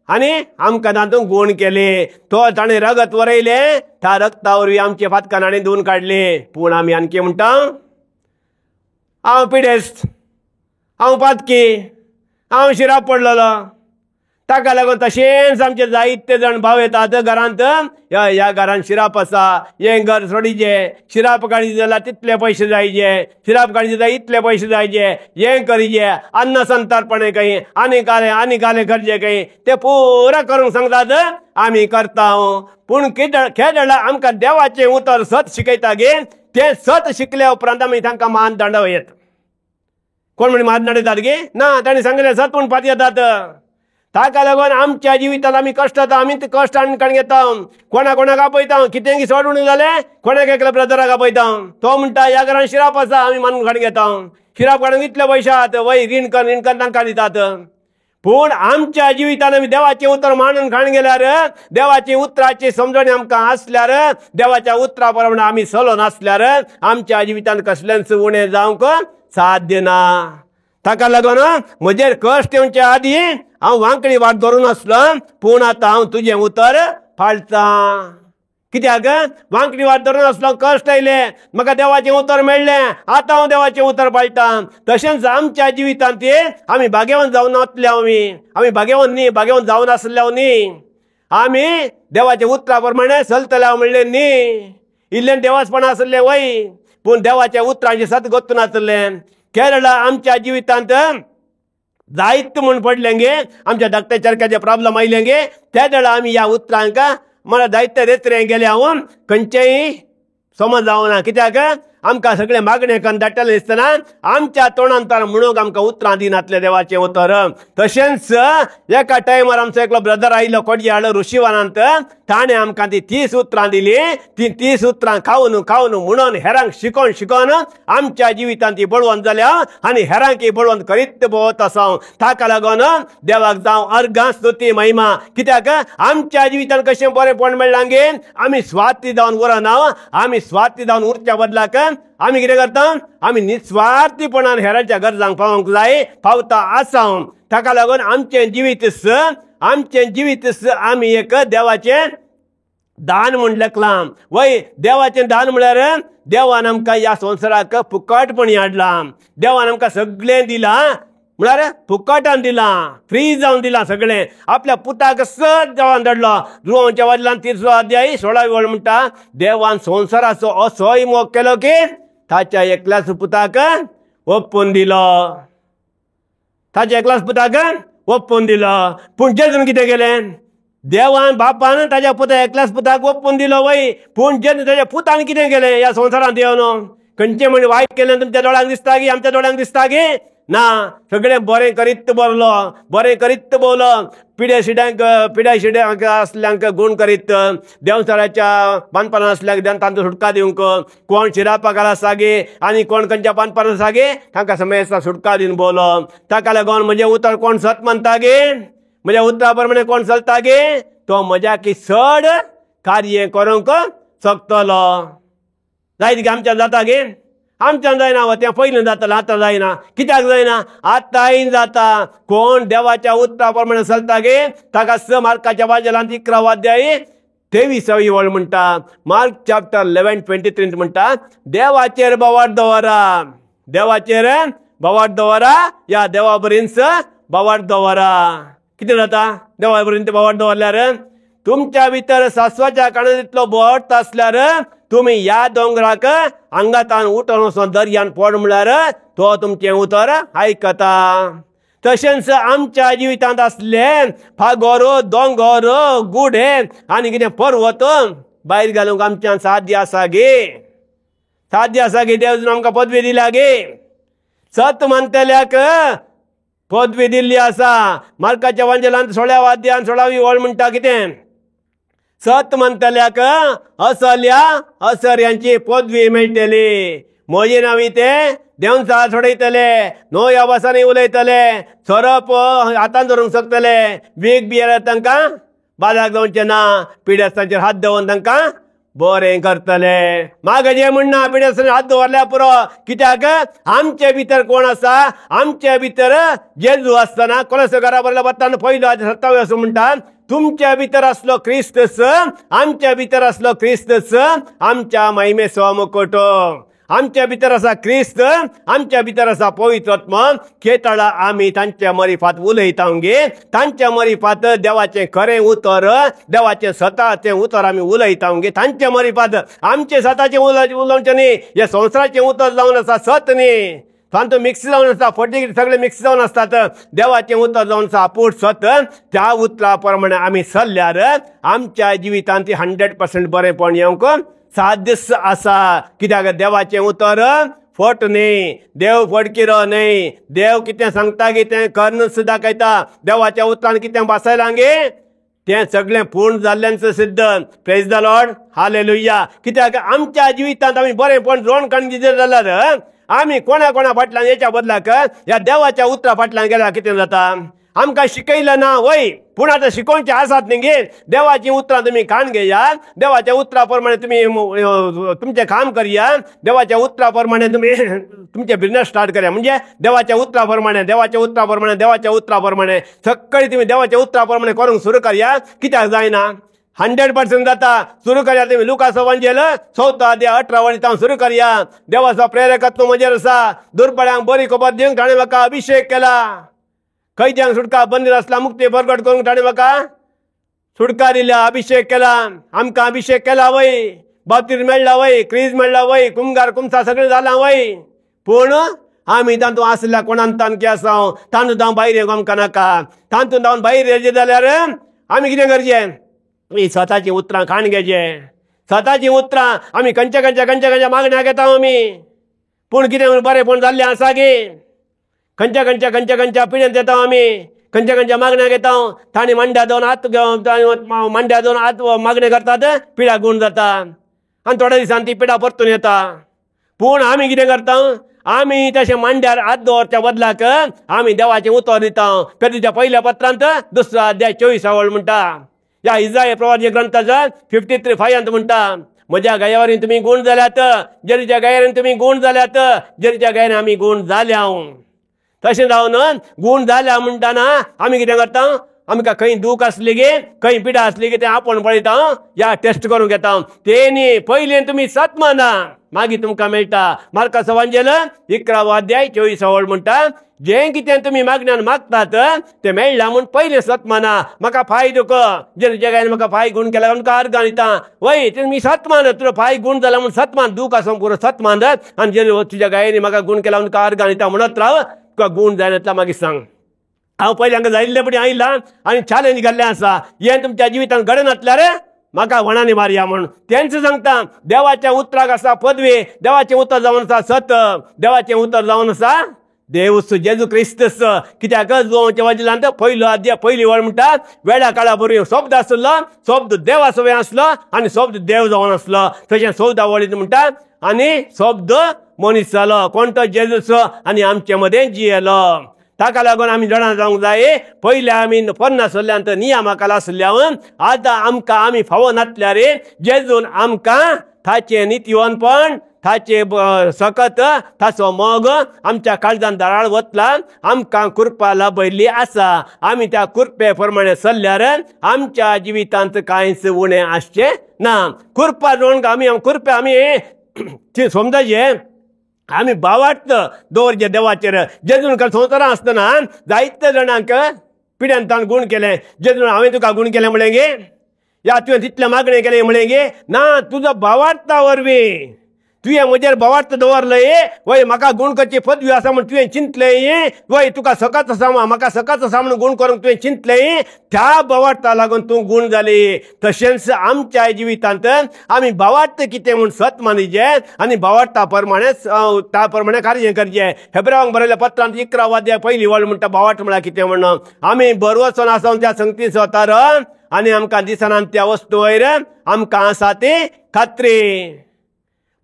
आनी आमकां तातूंत गूण केले. तो ताणें रगत वरयलें, त्या रगता वरवीं आमचे पातकां ताणें धुवन काडले. पूण आमी आणखी म्हणटा हांव पिडेस्त, हांव पातकी, हांव शिराप पडलेलो. ताका लागून तशेंच आमचे जायते जाण भाव येतात घरांत, ह्या घरांत शिराप आसा, हें घर सोडीचें, शिराप काडचे जाल्यार तितले पयशे जायचे, शिराप काडचे जाल्यार इतले पयशे जायचे, हें करीचे, अन्न संतर्पणे खंय आनी कालें आनी कालें करचें खंय, तें पुरा करूंक सांगतात, आमी करता. पूण खेळ आमकां देवाचें उतर सत शिकयता गे, तें सत शिकल्या उपरांत आमी तांकां मान दांडव येत. कोण म्हण मान दांडयतात गे? ना, ताणें सांगलें सत म्हूण पात येतात. ताका लागून आमच्या जिवितांत आमी कश्ट जाता, आमी ते कश्ट हाडून काडून घेता. कोणा कोणाक आपयता, कितें सोडून जालें कोणाक एकल्या ब्रदराक आपयता, तो म्हणटा ह्या घरान शिराप आसा, आमी मानून काडून घेता. शिराप काडून इतले पयशे आहात, वय रीण कर रीण कर तांकां दितात. पूण आमच्या जिवितांत आमी देवाचें उतर मानून खाण गेल्यार, देवाची उतराची समजणी आमकां आसल्यार, देवाच्या उतरा प्रमाणे आमी चलो नासल्यार आमच्या जिवितांत कसलेंच उणें जावंक साध्य ना. ताका लागून म्हजेर कश्ट येवचे आदी हांव वांकडी वाट धरून आसलो, पूण आतां हांव तुजें उतर पाळटां. कित्याक वांकडी वाट धरून आसलो, कश्ट आयले, म्हाका देवाचें उतर मेळ्ळें, आतां हांव देवाचें उतर पाळटां. तशेंच आमच्या जिवितांत आमी भाग्यवंत जावन वतले. आमी भाग्यवंत न्ही, भाग्यवंत जावन आसले न्ही. आमी देवाच्या उतरा प्रमाणे चलतले म्हणलें न्ही. इल्लें देवासपण आसलें वय, पूण देवाच्या उतरांचें सत गोत्तून आसलें. केरळा आमच्या जिवितांत जायत म्हूण पडलें गे, आमच्या धाकट्या चरक्याचे प्रॉब्लम आयले गे, त्या वेळा आमी ह्या उतरांक मला जायते रेत्रे गेले हांव खंयचेय समज जावना. कित्याक आमकां सगळें मागणें करून धाडटलें दिसतना आमच्या तोंडान तर म्हणूंक आमकां उतरां दिनातलें देवाचें उतर. तशेंच एका टायमार आमचो एकलो ब्रदर आयलो कोडयाळ ऋषीवनांत, ताणें आमकां ती 30 उतरां दिली. ती 30 उतरां खावन खावन म्हणून हेरांक शिकोवन शिकोवन आमच्या जिवितांत ती बळवंत जाल्या आनी हेरांक ही बळवंत करीत भोंवत आसा. ताका लागून देवाक जावं अर्घां स्तुती महिमा. कित्याक आमच्या जिवितांत कशें बरेंपण मेळ्ळां गे, आमी स्वार्थी जावन उरना. आमी स्वार्थी जावन उरच्या बदलाक आमी कितें करता, आमी निस्वार्थीपणान हेरांच्या गरजांक पावोवंक जाय, पावता आसा. ताका लागून आमचें जिवीत आमचें जिवीत आमी एक देवाचें दान म्हूण लेखलां. वय, देवाचें दान म्हळ्यार देवान आमकां ह्या संवसाराक फुकटपणी हाडलां. देवान आमकां सगळें दिलां, म्हळ्यार फुकटान दिलां, फ्री जावन दिलां सगळें. आपल्या पुताक सद देवान धाडलो. जुवांच्या वडिलान 3 अध्याय 16 वळ म्हणटा, देवान संवसाराचो असोय मोग केलो की ताच्या एकल्याच पुताक ओपून दिलो. ताच्या एकल्याच पुताक ओपून दिलो. पूण जेजून कितें केलें, देवान बापान ताच्या पुता एकल्याच पुताक ओपून दिलो. वय, पूण जेजून ताच्या पुतान कितें केलें ह्या संवसारांत येवन? खंयचें म्हण वायट केलें तुमच्या दोळ्यांक दिसता की आमच्या दोळ्यांक दिसता की ना? सगळें बरें करीत बरलो, बरें करीत भोवलो. पिड्या शिड्यांक आसल्यांक गूण करीत, देंवचाराच्या बांदपानां आसल्यांक तांचो सुटका दिवंक, कोण शिरापाकार आसा गे आनी कोण खंयच्या बांदपानां आसा गे तांकां समेस्तां सुटका दिवन भोवलो. ताका लागून म्हजें उतर कोण सत मानता गे, म्हज्या उतरा प्रमाणे कोण चलता गे, तो म्हज्या की चड कार्य करूंक शकतलो. जायत गे आमच्यान जाता गे? आमच्यान जायना. तें पयलीं जातालें, आतां जायना. कित्याक जायना? आतांय जाता. कोण देवाच्या उतरा प्रमाणे चलता गे ताका स मार्काच्या वाजेलांत 11 अध्याय 23 वळ म्हणटा, मार्क चॅप्टर 11:23 म्हणटा, देवाचेर बोवाळ दवरा, देवाचेर बोवाळ दवरा, ह्या देवा बरींच बोवाळ दवरा. कितें जाता देवा बरींच बोवाळ दवरल्यार? तुमच्या भितर सासवाच्या काणा बोवाळ आसल्यार तुमी ह्या दोंगराक हांगातान उठोवन वचोन दर्यान पड म्हळ्यार तो तुमचें उतर आयकता. तशेंच आमच्या जिवितांत आसले फागोर, दोंगर, गुडे आनी कितें पर्वत भायर घालूंक आमच्यान साध्य आसा गे? साध्य आसा गे? देव आमकां पदवी दिल्या गे? सत मानतल्याक पदवी दिल्ली आसा. मार्काच्या वांजेलांत 16 अध्यायान 16 वळ म्हणटा कितें, सत मानतल्याक असल्या असऱ्यांची पदवी मेळटली. म्हजे नांवी ते देंवचार सोडयतले, न्हय आवासांनी उलयतले, सोरोप हातान धरूंक शकतले, वीख बियेल्यार तांकां बाजाक जावचें ना, पिडेस्तांचेर हात दवरून तांकां बरें करतले. मागजें म्हणना पिडेस्तांचेर हात दवरल्यार पुरो. कित्याक आमचे भितर कोण आसा? आमचे भितर जेजू आसतना कोलसो घरा बरयल्या पत्तान 1 27 असो म्हणटा, तुमच्या भितर आसलो क्रिस्तस, आमच्या भितर आसलो क्रिस्तस, आमच्या महिमेचो मुकुट. आमच्या भितर आसा क्रिस्त, आमच्या भितर आसा पवित्र आत्मा. खेतळा आमी तांच्या मरिफात उलयता गे, तांच्या मरिफात देवाचें खरें उतर, देवाचें सताचें उतर आमी उलयता गे. तांच्या मरिफात आमचें सताचें उलोवचें न्ही. हें संवसाराचें उतर जावन आसा सत न्ही, तांतूं मिक्स जावन आसता, फटी सगळे मिक्स जावन आसतात. देवाचें उतर जावन आसा आपूट सत. त्या उतरा प्रमाणे आमी चल्ल्यार आमच्या जिवितांत 100% बरेंपण येवंक साध्य आसा. कित्याक देवाचें उतर फट न्ही, देव फटकिरो न्ही. देव कितें सांगता गे तें करून सुद्दां दाखयता. देवाच्या उतरान कितें बसयलां गे तें सगळें पूर्ण जाल्ल्यान सिद्ध. Praise the Lord, hallelujah. कित्याक आमच्या जिवितांत आमी बरेंपण जोड काडून दिलें जाल्यार आमी कोणा कोणा फाटल्यान येच्या बदलाक ह्या देवाच्या उतरा फाटल्यान गेल्यार कितें जाता? आमकां शिकयलें ना वय, पूण आतां शिकोवचें आसात न्ही गे. देवाचीं उतरां तुमी कान घेया, देवाच्या उतरा प्रमाणे तुमी तुमचें काम करया, देवाच्या उतरा प्रमाणे तुमी तुमचें बिजनेस स्टार्ट करया. म्हणजे देवाच्या उतरा प्रमाणे, देवाच्या उतरा प्रमाणे, देवाच्या उतरा प्रमाणे सगळीं तुमी देवाच्या उतरा प्रमाणे करूंक सुरू करया. कित्याक जायना? 100% जाता. सुरू करया तुमी लुकास वांजेल 4 अध्याय 18 वळीं सुरू करया. देवाचो प्रेरकत्व म्हजेर आसा, दुर्बळ्यांक बरी खबर दिवंक ताणें म्हाका अभिशेक केला, कैद्यांक सुटका, बंदी आसला मुक्ती परगट करूंक ताणें म्हाका सुटका दिल्या, अभिशेक केला. आमकां अभिशेक केला वय, बाप्तीज मेळ्ळा वय, क्रीज मेळ्ळा वय, कुमगार कुमसा सगळें जालां वय, पूण आमी तातूंत आसल्या कोणान तांकी आसा, तातूंत हांव भायर येवंक आमकां नाका. तातूंत हांव भायर येयचें जाल्यार आमी कितें करचें? ही स्वताचीं उतरां खाण घेवचें. स्वताचीं उतरां आमी खंयच्या खंयच्या खंयच्या खंयच्या मागण्या घेता आमी, पूण कितें बरेंपण जाल्लें आसा गे? खंयच्या खंयच्या खंयच्या खंयच्या पिड्यांत येता आमी, खंयच्या खंयच्या मागण्या घेता, तांणी मांड्या दोन हात मांड्या दोन हात मागणें करतात, पिड्या गूण जाता आनी थोड्या दिसान ती पिडा परतून येता. पूण आमी कितें करता? आमी तशें मांड्यार हात दवरच्या बदलाक आमी देवाचें उतर दिता. पेद्रूच्या पयल्या पत्रांत 2 अध्याय 24 वळ म्हणटा, ह्या इजाय प्रवासी ग्रंथाचा 53:5 म्हणटा, म्हज्या गायावरीन तुमी गूण जाल्यात, जेरीच्या गायावरीन तुमी गूण जाल्यात, जेरीच्या गायान आमी गूण जाल्या. तशें जावन गूण जाल्या म्हणटाना आमी कितें करता? आमकां खंय दूख आसली गे, खंय पिडा आसली गे, तें आपोवन पळयता, या टेस्ट करूंक घेता. तेणी पयलीं तुमी सत माना, मागीर तुमकां मेळटा. मार्काचो वांजेल 11 अध्याय 24 वळ म्हणटा, जें कितें तुमी मागण्यान मागतात तें मेळ्ळां म्हूण पयलें सत माना. म्हाका फाय दुख, जें जगान म्हाका फाय गूण केला म्हाका अर्गां दिता वय, तुमी सत मान, तुजो फाय गूण जाला म्हूण सत मान, दूख आसूं पुरो सत मान, आनी जे तुज्या गायनी म्हाका गूण केला म्हूण तुका अर्गां दिता म्हणत राव, तुका गूण जायना मागीर सांग. हांव पयलीं हांगा जायिल्ले पटी आयला आनी चॅलेंज घाल्लें आसा, हें तुमच्या जिवितांत घडनातल्यार म्हाका वणांनी मारया म्हूण. तेंच सांगता, देवाच्या उतराक आसा पदवी, देवाचें उतर जावन आसा सत, देवाचें उतर जावन आसा देवूस जेजू क्रिस्तस. कित्याक जुवांच्या वाजिलांत पयलो अध्याय 1 वळ म्हणटा, वेळा काळा बरी शब्द आसलो, शब्द देवा सवय आसलो आनी शब्द देव जावन आसलो. तशें 14 वळींत म्हणटा, आनी शब्द मनीस जालो, कोण तो? जेजूस, आनी आमचे मदें जियेलो. ताका लागून आमी जाणा जावंक जाय, पयले आमी पोन्ना सोल्ल्यांत नियमा खाला आसल्या, आतां आमकां आमी फावो नातल्यार जेजून आमकां ताचें नितीवनपण, ताचें सकत, ताचो मोग आमच्या काळजान दाराळ वतला, आमकां कृपा लाभयल्ली आसा. आमी त्या कृपे प्रमाणे चल्ल्यार आमच्या जिवितांत कांयच उणें आसचें ना. कृपा जोडून आमी कृपा आमी ती समजायचें, आमी भावार्थ दवरचे देवाचेर. जेजून संवसारांत आसतना जायते जाणांक पिड्यान ताण गूण केलें, जेजून हांवें तुका गूण केलें म्हणलें गे, या तुवें तितलें मागणें केलें म्हणलें गे, ना, तुजो भावार्था वरवीं तुवें म्हजेर भावार्थ दवरलें, वय म्हाका गूण करची पदवी आसा म्हूण तुवें चिंतलें, वय तुका सकत आसा म्हाका सकत आसा म्हूण गूण करूंक तुवें चिंतलें, त्या भावार्था लागून तूं गूण जाली. तशेंच आमच्या जिवितांत आमी भावार्थ कितें म्हूण सत मानिचें आनी भावार्था प्रमाणे त्या प्रमाणे कार्य करचें. हेब्रावांक बरयल्या पत्रांत 11 अध्याय 1 वळ म्हणटा, भावार्थ म्हळ्यार कितें म्हण, आमी बरवचो आसा त्या संगती स्वतार आनी आमकां दिसना त्या वस्तू वयर आमकां आसा ती खात्री.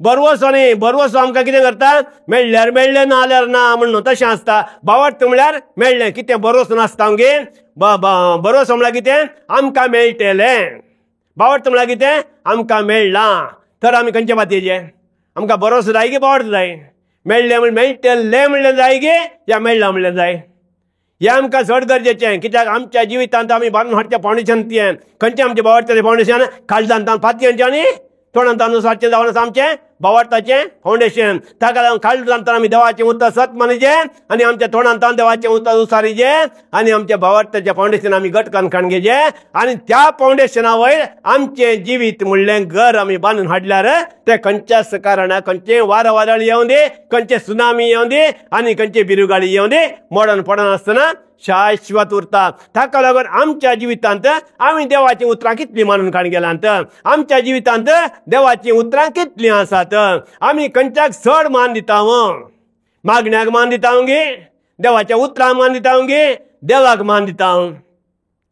बरवसो न्ही, बरवसो आमकां कितें करता? मेळ्ळ्यार मेळ्ळें, ना जाल्यार ना म्हणून तशें आसता. भावार्थ म्हळ्यार मेळ्ळें कितें बरवसो नासता आमगे, बरवसो म्हळ्यार कितें आमकां मेळटलें, भावार्थ म्हळ्यार कितें आमकां मेळ्ळां. तर आमी खंयचे पातयेचे? आमकां बरवसो जाय की भावार्थ जाय? मेळ्ळें म्हण मेळटलें म्हणलें जाय गे या मेळ्ळां म्हणलें जाय? हें आमकां चड गरजेचें, कित्याक आमच्या जिवितांत आमी बांदून हाडचें फावंडेशन तें खंयचें आमचें भावार्थाचें फावंडेशन? काळजांत पातयेचें आनी तोंडांत अनुसारचें जावन आसा आमचें भावार्थाचें फावंडेशन. ताका लागून काळजांत आमी देवाचें उतर सत मानिचें आनी आमच्या तोंडांत देवाचें उतर उसारीचें आनी आमच्या भावार्थाचें फावंडेशन आमी घट करून घेवचें आनी त्या फावंडेशना वयर आमचें जिवीत म्हणलें घर आमी बांदून हाडल्यार तें खंयच्याच कारणाक खंयचें वारो वादळ येवं दी, खंयचें सुनामी येवं दी आनी खंयचे बिरुगाळी येवं दी, मोडण पडनासतना शाश्वत उरता. ताका लागून आमच्या जिवितांत आमी देवाचीं उतरां कितलीं मानून काण गेल्यांत, आमच्या जिवितांत देवाचीं उतरां कितलीं आसात, आमी खंयच्याक चड मान दिता? मागण्याक मान दिता गे, देवाच्या उतरांक मान दिता गे, देवाक मान दिता?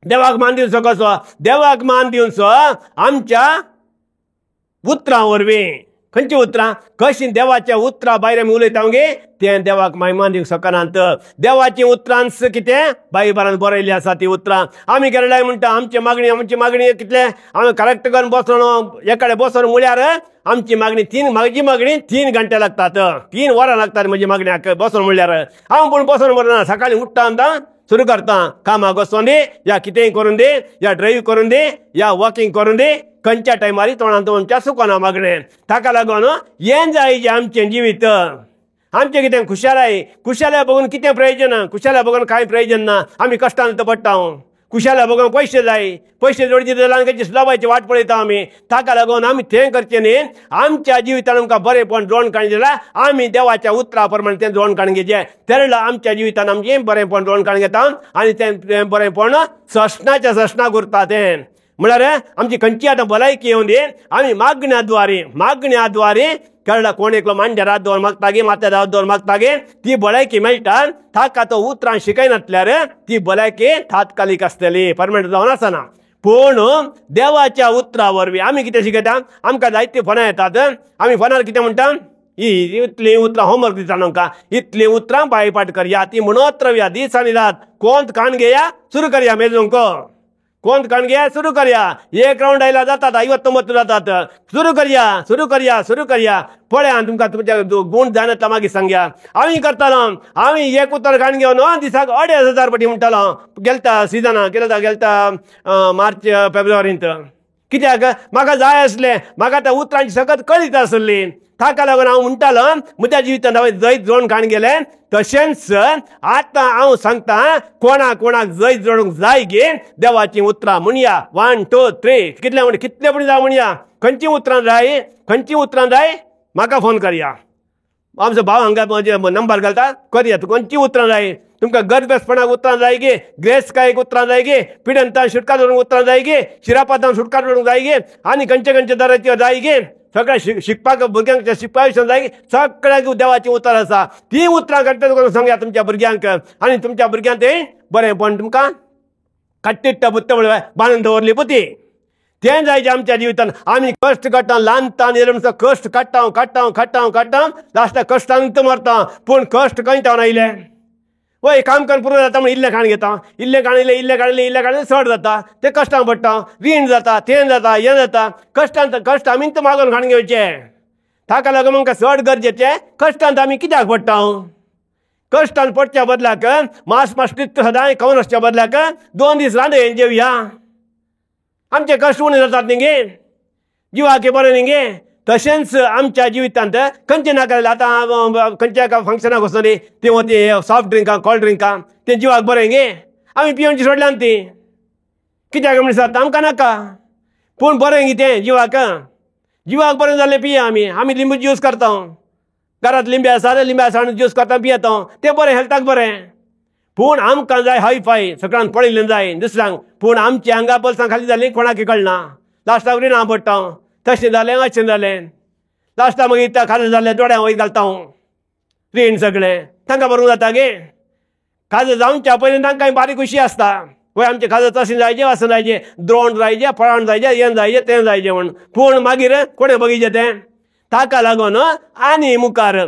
देवाक मान दिवचो कसो? देवाक मान दिवचो आमच्या उतरां वरवीं. खंयची उतरां? कशीं देवाच्या उतरां भायर आमी उलयता गे तें देवाक मायमान दिवंक शकनात. देवाचीं उतरांच कितें बायबलान बरयल्लीं आसा ती उतरां. आमी केरळाय म्हणटा आमची मागणी, आमची मागणी कितलें आमी करेक्ट करून बसून एकाडे बसून म्हळ्यार आमची मागणी तीन, म्हजी मागणी 3 घंटे लागतात, 3 वरां लागतात म्हजी मागण्याक बसून म्हळ्यार. हांव पूण बसून मरना, सकाळीं उठ्ठा आतां सुरू करता. कामाक वचोन दी या कितेंय करून दी या ड्रायव्ह करून दी या वॉकिंग करून दी, खंयच्या टायमार तोंडांत आमच्या सुकोना मागणें. ताका लागून हें जाय जें आमचें जिवीत, आमचें कितें खुशालाय, खुशालाय बघून कितें प्रयोजन, खुशालाय बघून कांय प्रयोजन ना. आमी कश्टान पडटा, खुशालाय बघून पयशे जाय, पयशे जोडचे जाल्यार खंयची सुलाबायची वाट पळयता आमी. ताका लागून आमी तें करचें न्ही. आमच्या जिवितान आमकां बरेंपण जोड काडून दिलां, आमी देवाच्या उतरा प्रमाणे तें जोड काडून घेवचें. तेरला आमच्या जिवितान आमचें बरेंपण जोड काडून घेता आनी तें बरेंपण ससणाच्या ससणाक उरता. तें म्हळ्यार आमची खंयची आतां भलायकी येवन दी, आमी मागण्या द्वारे, मागण्या द्वारे कळ्ळा कोण एकलो मांड्यार हात दवर मागता गे, माथ्यार हात दवर मागता गे, ती भलायकी मेळटा. ताका तो उतरां शिकयनासल्यार ती भलायकी तात्कालीक आसतली, परमनंट जावन आसना. पूण देवाच्या उतरा वरवीं आमी कितें शिकयता, आमकां जायतीं फोनां येतात, आमी फोनार कितें म्हणटा, ही इतलीं उतरां होमवर्क दिता आमकां, इतलीं उतरां बायपाट करया, ती म्हणत रावया दीस आनी रात. कोण काण घेया सुरू करया मेजूंक, कोण काण घेया सुरू करया, एक रावंड आयला जातात 59 जातात, सुरू करया सुरू करया सुरू करया. पळया तुमकां तुमच्या गूण जायना मागीर सांगया. आमी करतालो, आमी एक उतर काण घेवन दिसाक 2500 पटी म्हणटालो गेलता सिजनाक, गेलता गेलता मार्च फेब्रुवारींत. कित्याक म्हाका जाय आसलें, म्हाका त्या उतरांची सकत कळीत आसली. ताका लागून हांव म्हणटालो म्हज्या जिवितांत हांवें जैत जोडून काण गेलें. तशेंच आतां हांव सांगता कोणाक कोणाक जैत जोडूंक जाय गे, देवाचीं उतरां म्हणया. 1 2 3 कितले म्हण कितले पूण जावं म्हणया. खंयचीं उतरां जाय, खंयचीं उतरां जाय म्हाका फोन करया. आमचो भाव हांगा म्हजे नंबर घालता, करया. तुका खंयचीं उतरां जाय, तुमकां गरबेसपणाक उतरां जाय गे, ग्रेसकायेक उतरां जाय गे, पिडंतान सुटका जोडूंक उतरां जाय गे, शिरापातान सुटका जोडूंक जाय गे, आनी खंयचे खंयचे दराचे जाय गे, सगळ्या शिकपाक भुरग्यांक शिकपा विशयान जाय, सगळ्यांक देवाचीं उतरां आसा. तीं उतरां करता सांगया तुमच्या भुरग्यांक, आनी तुमच्या भुरग्यांक तें बरेंपण तुमकां काट्टिट्टा बुत्त म्हळ्यार बांदून दवरली पुती. तें जाय जें आमच्या जिवितान आमी कश्ट काडटा, ल्हान तान येयले म्हणसर कश्ट काडटा काडटा काडटा काडटा, लास्टाक कश्टान मरता. पूण कश्ट खंय तावन आयले, वय काम करून पुरो जाता म्हण इल्लें खाण घेता, इल्लें खाण इल्लें इल्लें काडलें इल्लें काडलें चड जाता, तें कश्टां पडटा, रीण जाता, तें जाता, हें जाता. कश्टान कश्ट आमी तर मागून खाण घेवचें. ताका लागून आमकां चड गरजेचें कश्टांत आमी कित्याक पडटा. कश्टान पडच्या बदलाक मास मास सदांय खावन वचच्या बदलाक 2 दीस रांदे जेवया, आमचे कश्ट उणें जातात न्ही गे, जिवाक बरें न्ही गे. तशेंच आमच्या जिवितांत खंयचें नाका जाल्यार आतां खंयच्या एका फंक्शनाक वचून ती ती सॉफ्ट ड्रिंकां कोल्ड ड्रिंकां तें जिवाक बरें गे, आमी पिवनची सोडल्यान ती कित्याक म्हण दिसता आमकां नाका. पूण बरें गे तें जिवाक, जिवाक बरें जालें पिया आमी. आमी लिंबू ज्यूस करता, घरांत लिंबे आसा लिंब्या साण ज्यूस करता पियेता, तें बरें हेल्थाक बरें. पूण आमकां जाय हाय फाय, सगळ्यांक पळयल्लें जाय दुसऱ्यांक. पूण आमच्या हांगा बोल्सां खाली जालीं कोणाक कळना, लास्टाक रिणां पडटा, तशें जालें अशें जालें, लास्टाक मागीर त्या खाजें जालें दोळ्यां वयर घालता हांव रीण सगळें तांकां भरूंक जाता गे. खाजें जावच्या पयलीं तांकां बारीक खुशी आसता, वय आमचें खाजें तशें जायचें अशें जायचें, द्रोण जायचें, फळाण जायचें, हें जायचें तें जायचें म्हूण. पूण मागीर कोणें बगीचें तें. ताका लागून आनी मुखार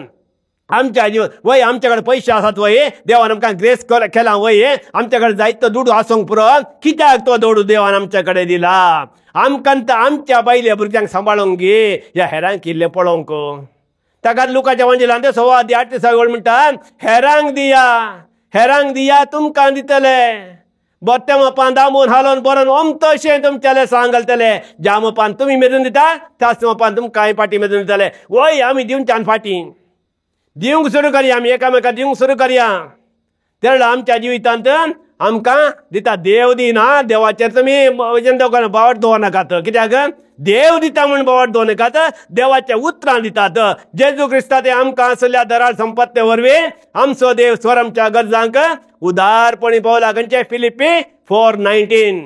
आमच्या जिवन वय आमच्या कडेन पयशे आसात वय, देवान आमकां ग्रेस केला वय, आमच्या कडेन जायतो दुडू आसूंक पुरो, कित्याक तो दुडू देवान आमच्या कडेन दिला आमकां आमच्या बायल्या भुरग्यांक सांबाळूंक गे, ह्या हेरांक इल्लें पळोवंक. ताका लुकाच्या वंजिलान ते 6:8 ते 6 म्हणटा, हेरांक दिया, हेरांक दिया तुमकां दितले, बोत्ते मोपान दामून हालोवन बरोवन ओमतशें तुमच्याले सांग घालतले. ज्या मोपान तुमी मेजून दिता त्याच मोपान तुमकां फाटीं मेजून दितले. वय आमी दिवच्यान फाटीं दिवंक सुरू करया, आमी एकामेकाक दिवंक सुरू करया. तेन्ना आमच्या जिवितांत आमकां दिता देव दिना, देवाचेर तुमी बोवाट दवरनाकात. कित्याक देव दिता म्हूण बोवाट दवरनाकात, देवाच्या उतरां दितात. जेजू क्रिस्ता ते आमकां आसल्या दराळ संपत्ते वरवीं आमचो देव स्वर आमच्या गरजांक उदारपणी पावला. खंयचे फिलिपी 4:19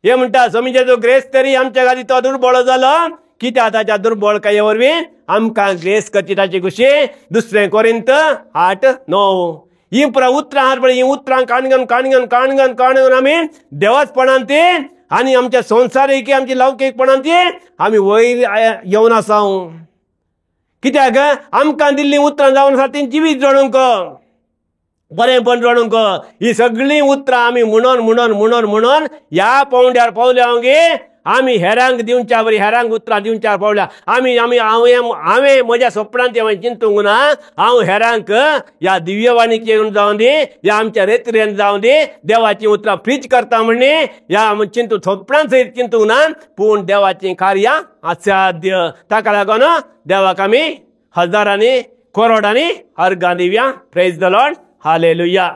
हे म्हणटा, स्वामी जेजू ग्रेस तरी आमच्या खातीर तो दुर्बळ जालो, कित्याक ताच्या दुर्बळकाये वरवीं आमकां ग्रेस करची ताची खुशी. 2 कोरिंत 8:9 ही पुरा उतरां आहात पळय, ही उतरां काणगन काणगन काणगन काणगन आमी देवाचपणान ती आनी आमच्या संवसारीक आमची लौकीकपणान ती आमी वयर येवन आसा. कित्याक आमकां दिल्लीं उतरां जावन आसा ती जिवीत जोडूंक, बरेंपण जोडूंक. ही सगळीं उतरां आमी म्हणून म्हणून म्हणून म्हणून ह्या पावंड्यार पावल्या गे. आमी हेरांक दिवच्या बरी हेरांक उतरां दिवच्या पावल्या आमी आमी हांवें हांवें म्हज्या सपनांत हांवें चिंतूंक ना. हांव हेरांक ह्या दिव्यवाणीचेर जावं दी ह्या आमच्या रेत्रेन जावं दी देवाचीं उतरां प्रीच करता म्हणी ह्या चिंतू सपनांत सयत चिंतूंक ना, पूण देवाचीं कार्यां असाध्य. ताका लागून देवाक आमी हजारांनी करोडांनी अर्गां दिवया. Praise the Lord, hallelujah.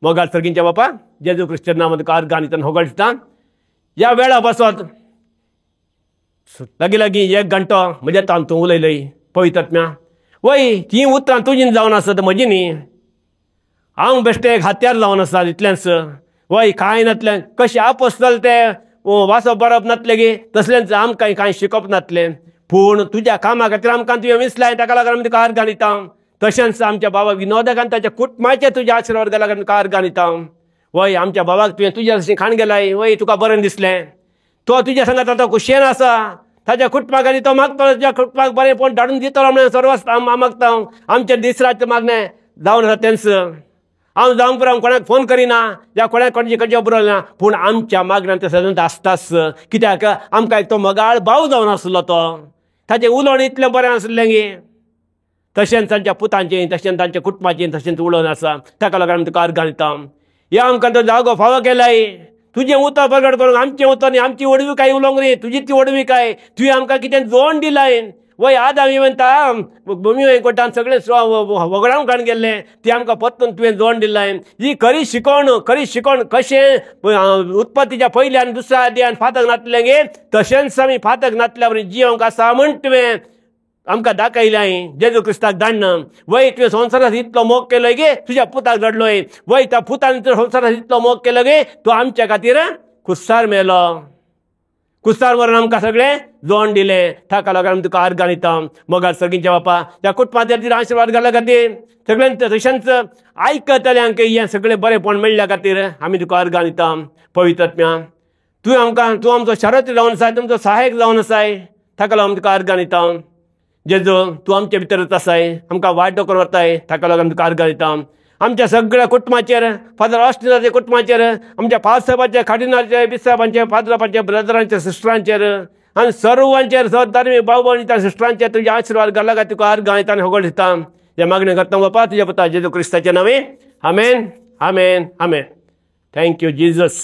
मोगाळ सर्गींच्या बापा जेजू क्रिश्चन नांवान तुका अर्गां दिता होगळटा. ह्या वेळा बसत लागीं लागीं एक घंटो म्हज्या तान तूं उलयलय पवित्र. वय तीं उतरां तुजीन जावन आसत म्हजी न्ही, हांव बेश्टें एक हत्यार जावन आसा इतलेंच. वय कांय नातलें कशें आपोस्तल ते वाचप बरोवप नातलें गी तसलेंच आमकां कांय शिकप नातलें, पूण तुज्या कामा खातीर आमकां तुवें विसलाय, ताका लागून आमी तुका अर्गां दिता. तशेंच आमच्या बाबा विनोदाक आनी ताच्या कुटुंबाचेर तुज्या आशिर्वाद घालून आमी तुका अर्गां दिता. वय आमच्या बाबाक तुवें तुज्या जशें खाण गेलाय, वय तुका बरें दिसलें, तो तुज्या सांगात आतां खुशयेन आसा, ताच्या कुटुंबाक आनी तो मागतलो तुज्या कुटुंबाक बरें पण धाडून दितलो म्हणून सर्वस्त मागता. आमचें दीस रात मागणें जावन आसा तेंच. हांव जावंक पुरो कोणाक फोन करिना या कोणाक कोणाची खंयचे बरोवना ना, पूण आमच्या मागण्यान तें सदांच आसताच. कित्याक आमकां एक तो मोगाळ भाव जावन आसलो, तो ताचें उलोवणें इतलें बरें आसलें गी. तशेंच तांच्या पुतांचें तशेंच तांच्या कुटुंबाचें तशेंच उलोवन आसा. ताका लागून आमी तुका अर्गां दिता. ह्या आमकां तो जागो फावो केलाय, तुजें उतर प्रगट करूंक आमचें उतर न्ही, आमची व्हडविकाय उलोवंक न्ही, तुजी ती व्हडविकाय तुवें आमकां कितें जोड दिलाय. वय आदाम इवंता भुमी कोटान सगळें वगडावन काडून गेल्लें ती आमकां परतून तुवें जोड दिलाय. ही खरी शिकवण, खरी शिकवण कशें उत्पत्तीच्या पयल्या आनी दुसऱ्या अध्यायान फातक नातलें गे तशेंच आमी फातक नातल्या बरी जिवंक आसा म्हण तुवें आमकां दाखयलाय जेजू क्रिस्ताक धाडन. वय तुवें संवसाराक इतलो मोग केलो गे तुज्या पुताक धाडलोय. वय त्या पुतान संवसाराक इतलो मोग केलो गे तो आमच्या खातीर कुस्तार मेलो, कुस्तार मरून आमकां सगळें जोड दिलें. ताका लागून आमी तुका अर्गां दिता. मोगाळ सर्गींच्या बापा त्या कुटुंबाचेर आशिर्वाद घालल्या खातीर सगळ्यांत तशेंच आयकतल्यांक हें सगळें बरेंपण मेळ्ळ्या खातीर आमी तुका अर्गां दिता. पवित्र तुवें आमकां तूं आमचो शरत जावन आसाय, तुमचो सहायक जावन आसाय, ताका लागून आमी तुका अर्गां दिता. जेजू तूं आमचे भितरच आसाय, आमकां वाट दाखोवन व्हरताय, ताका लागून तुका अर्गां दिता. आमच्या सगळ्या कुटुंबाचेर फादर ऑस्टिनाच्या कुटुंबाचेर आमच्या पादसाबाच्या खाडिनाचे बिसाबांचे फादराबांचे ब्रदरांचे सिस्टरांचेर आनी सर्वांचेर धर्मी भाव भयणीच्या सिस्टरांचेर तुज्या आशिर्वाद घालला काय तुका अर्गां दिता आनी होगळ दिता. हें मागणें करता बापा तुज्या पुता जेजू क्रिस्ताच्या नांवे, आमेन आमेन आमेन. Thank you Jesus.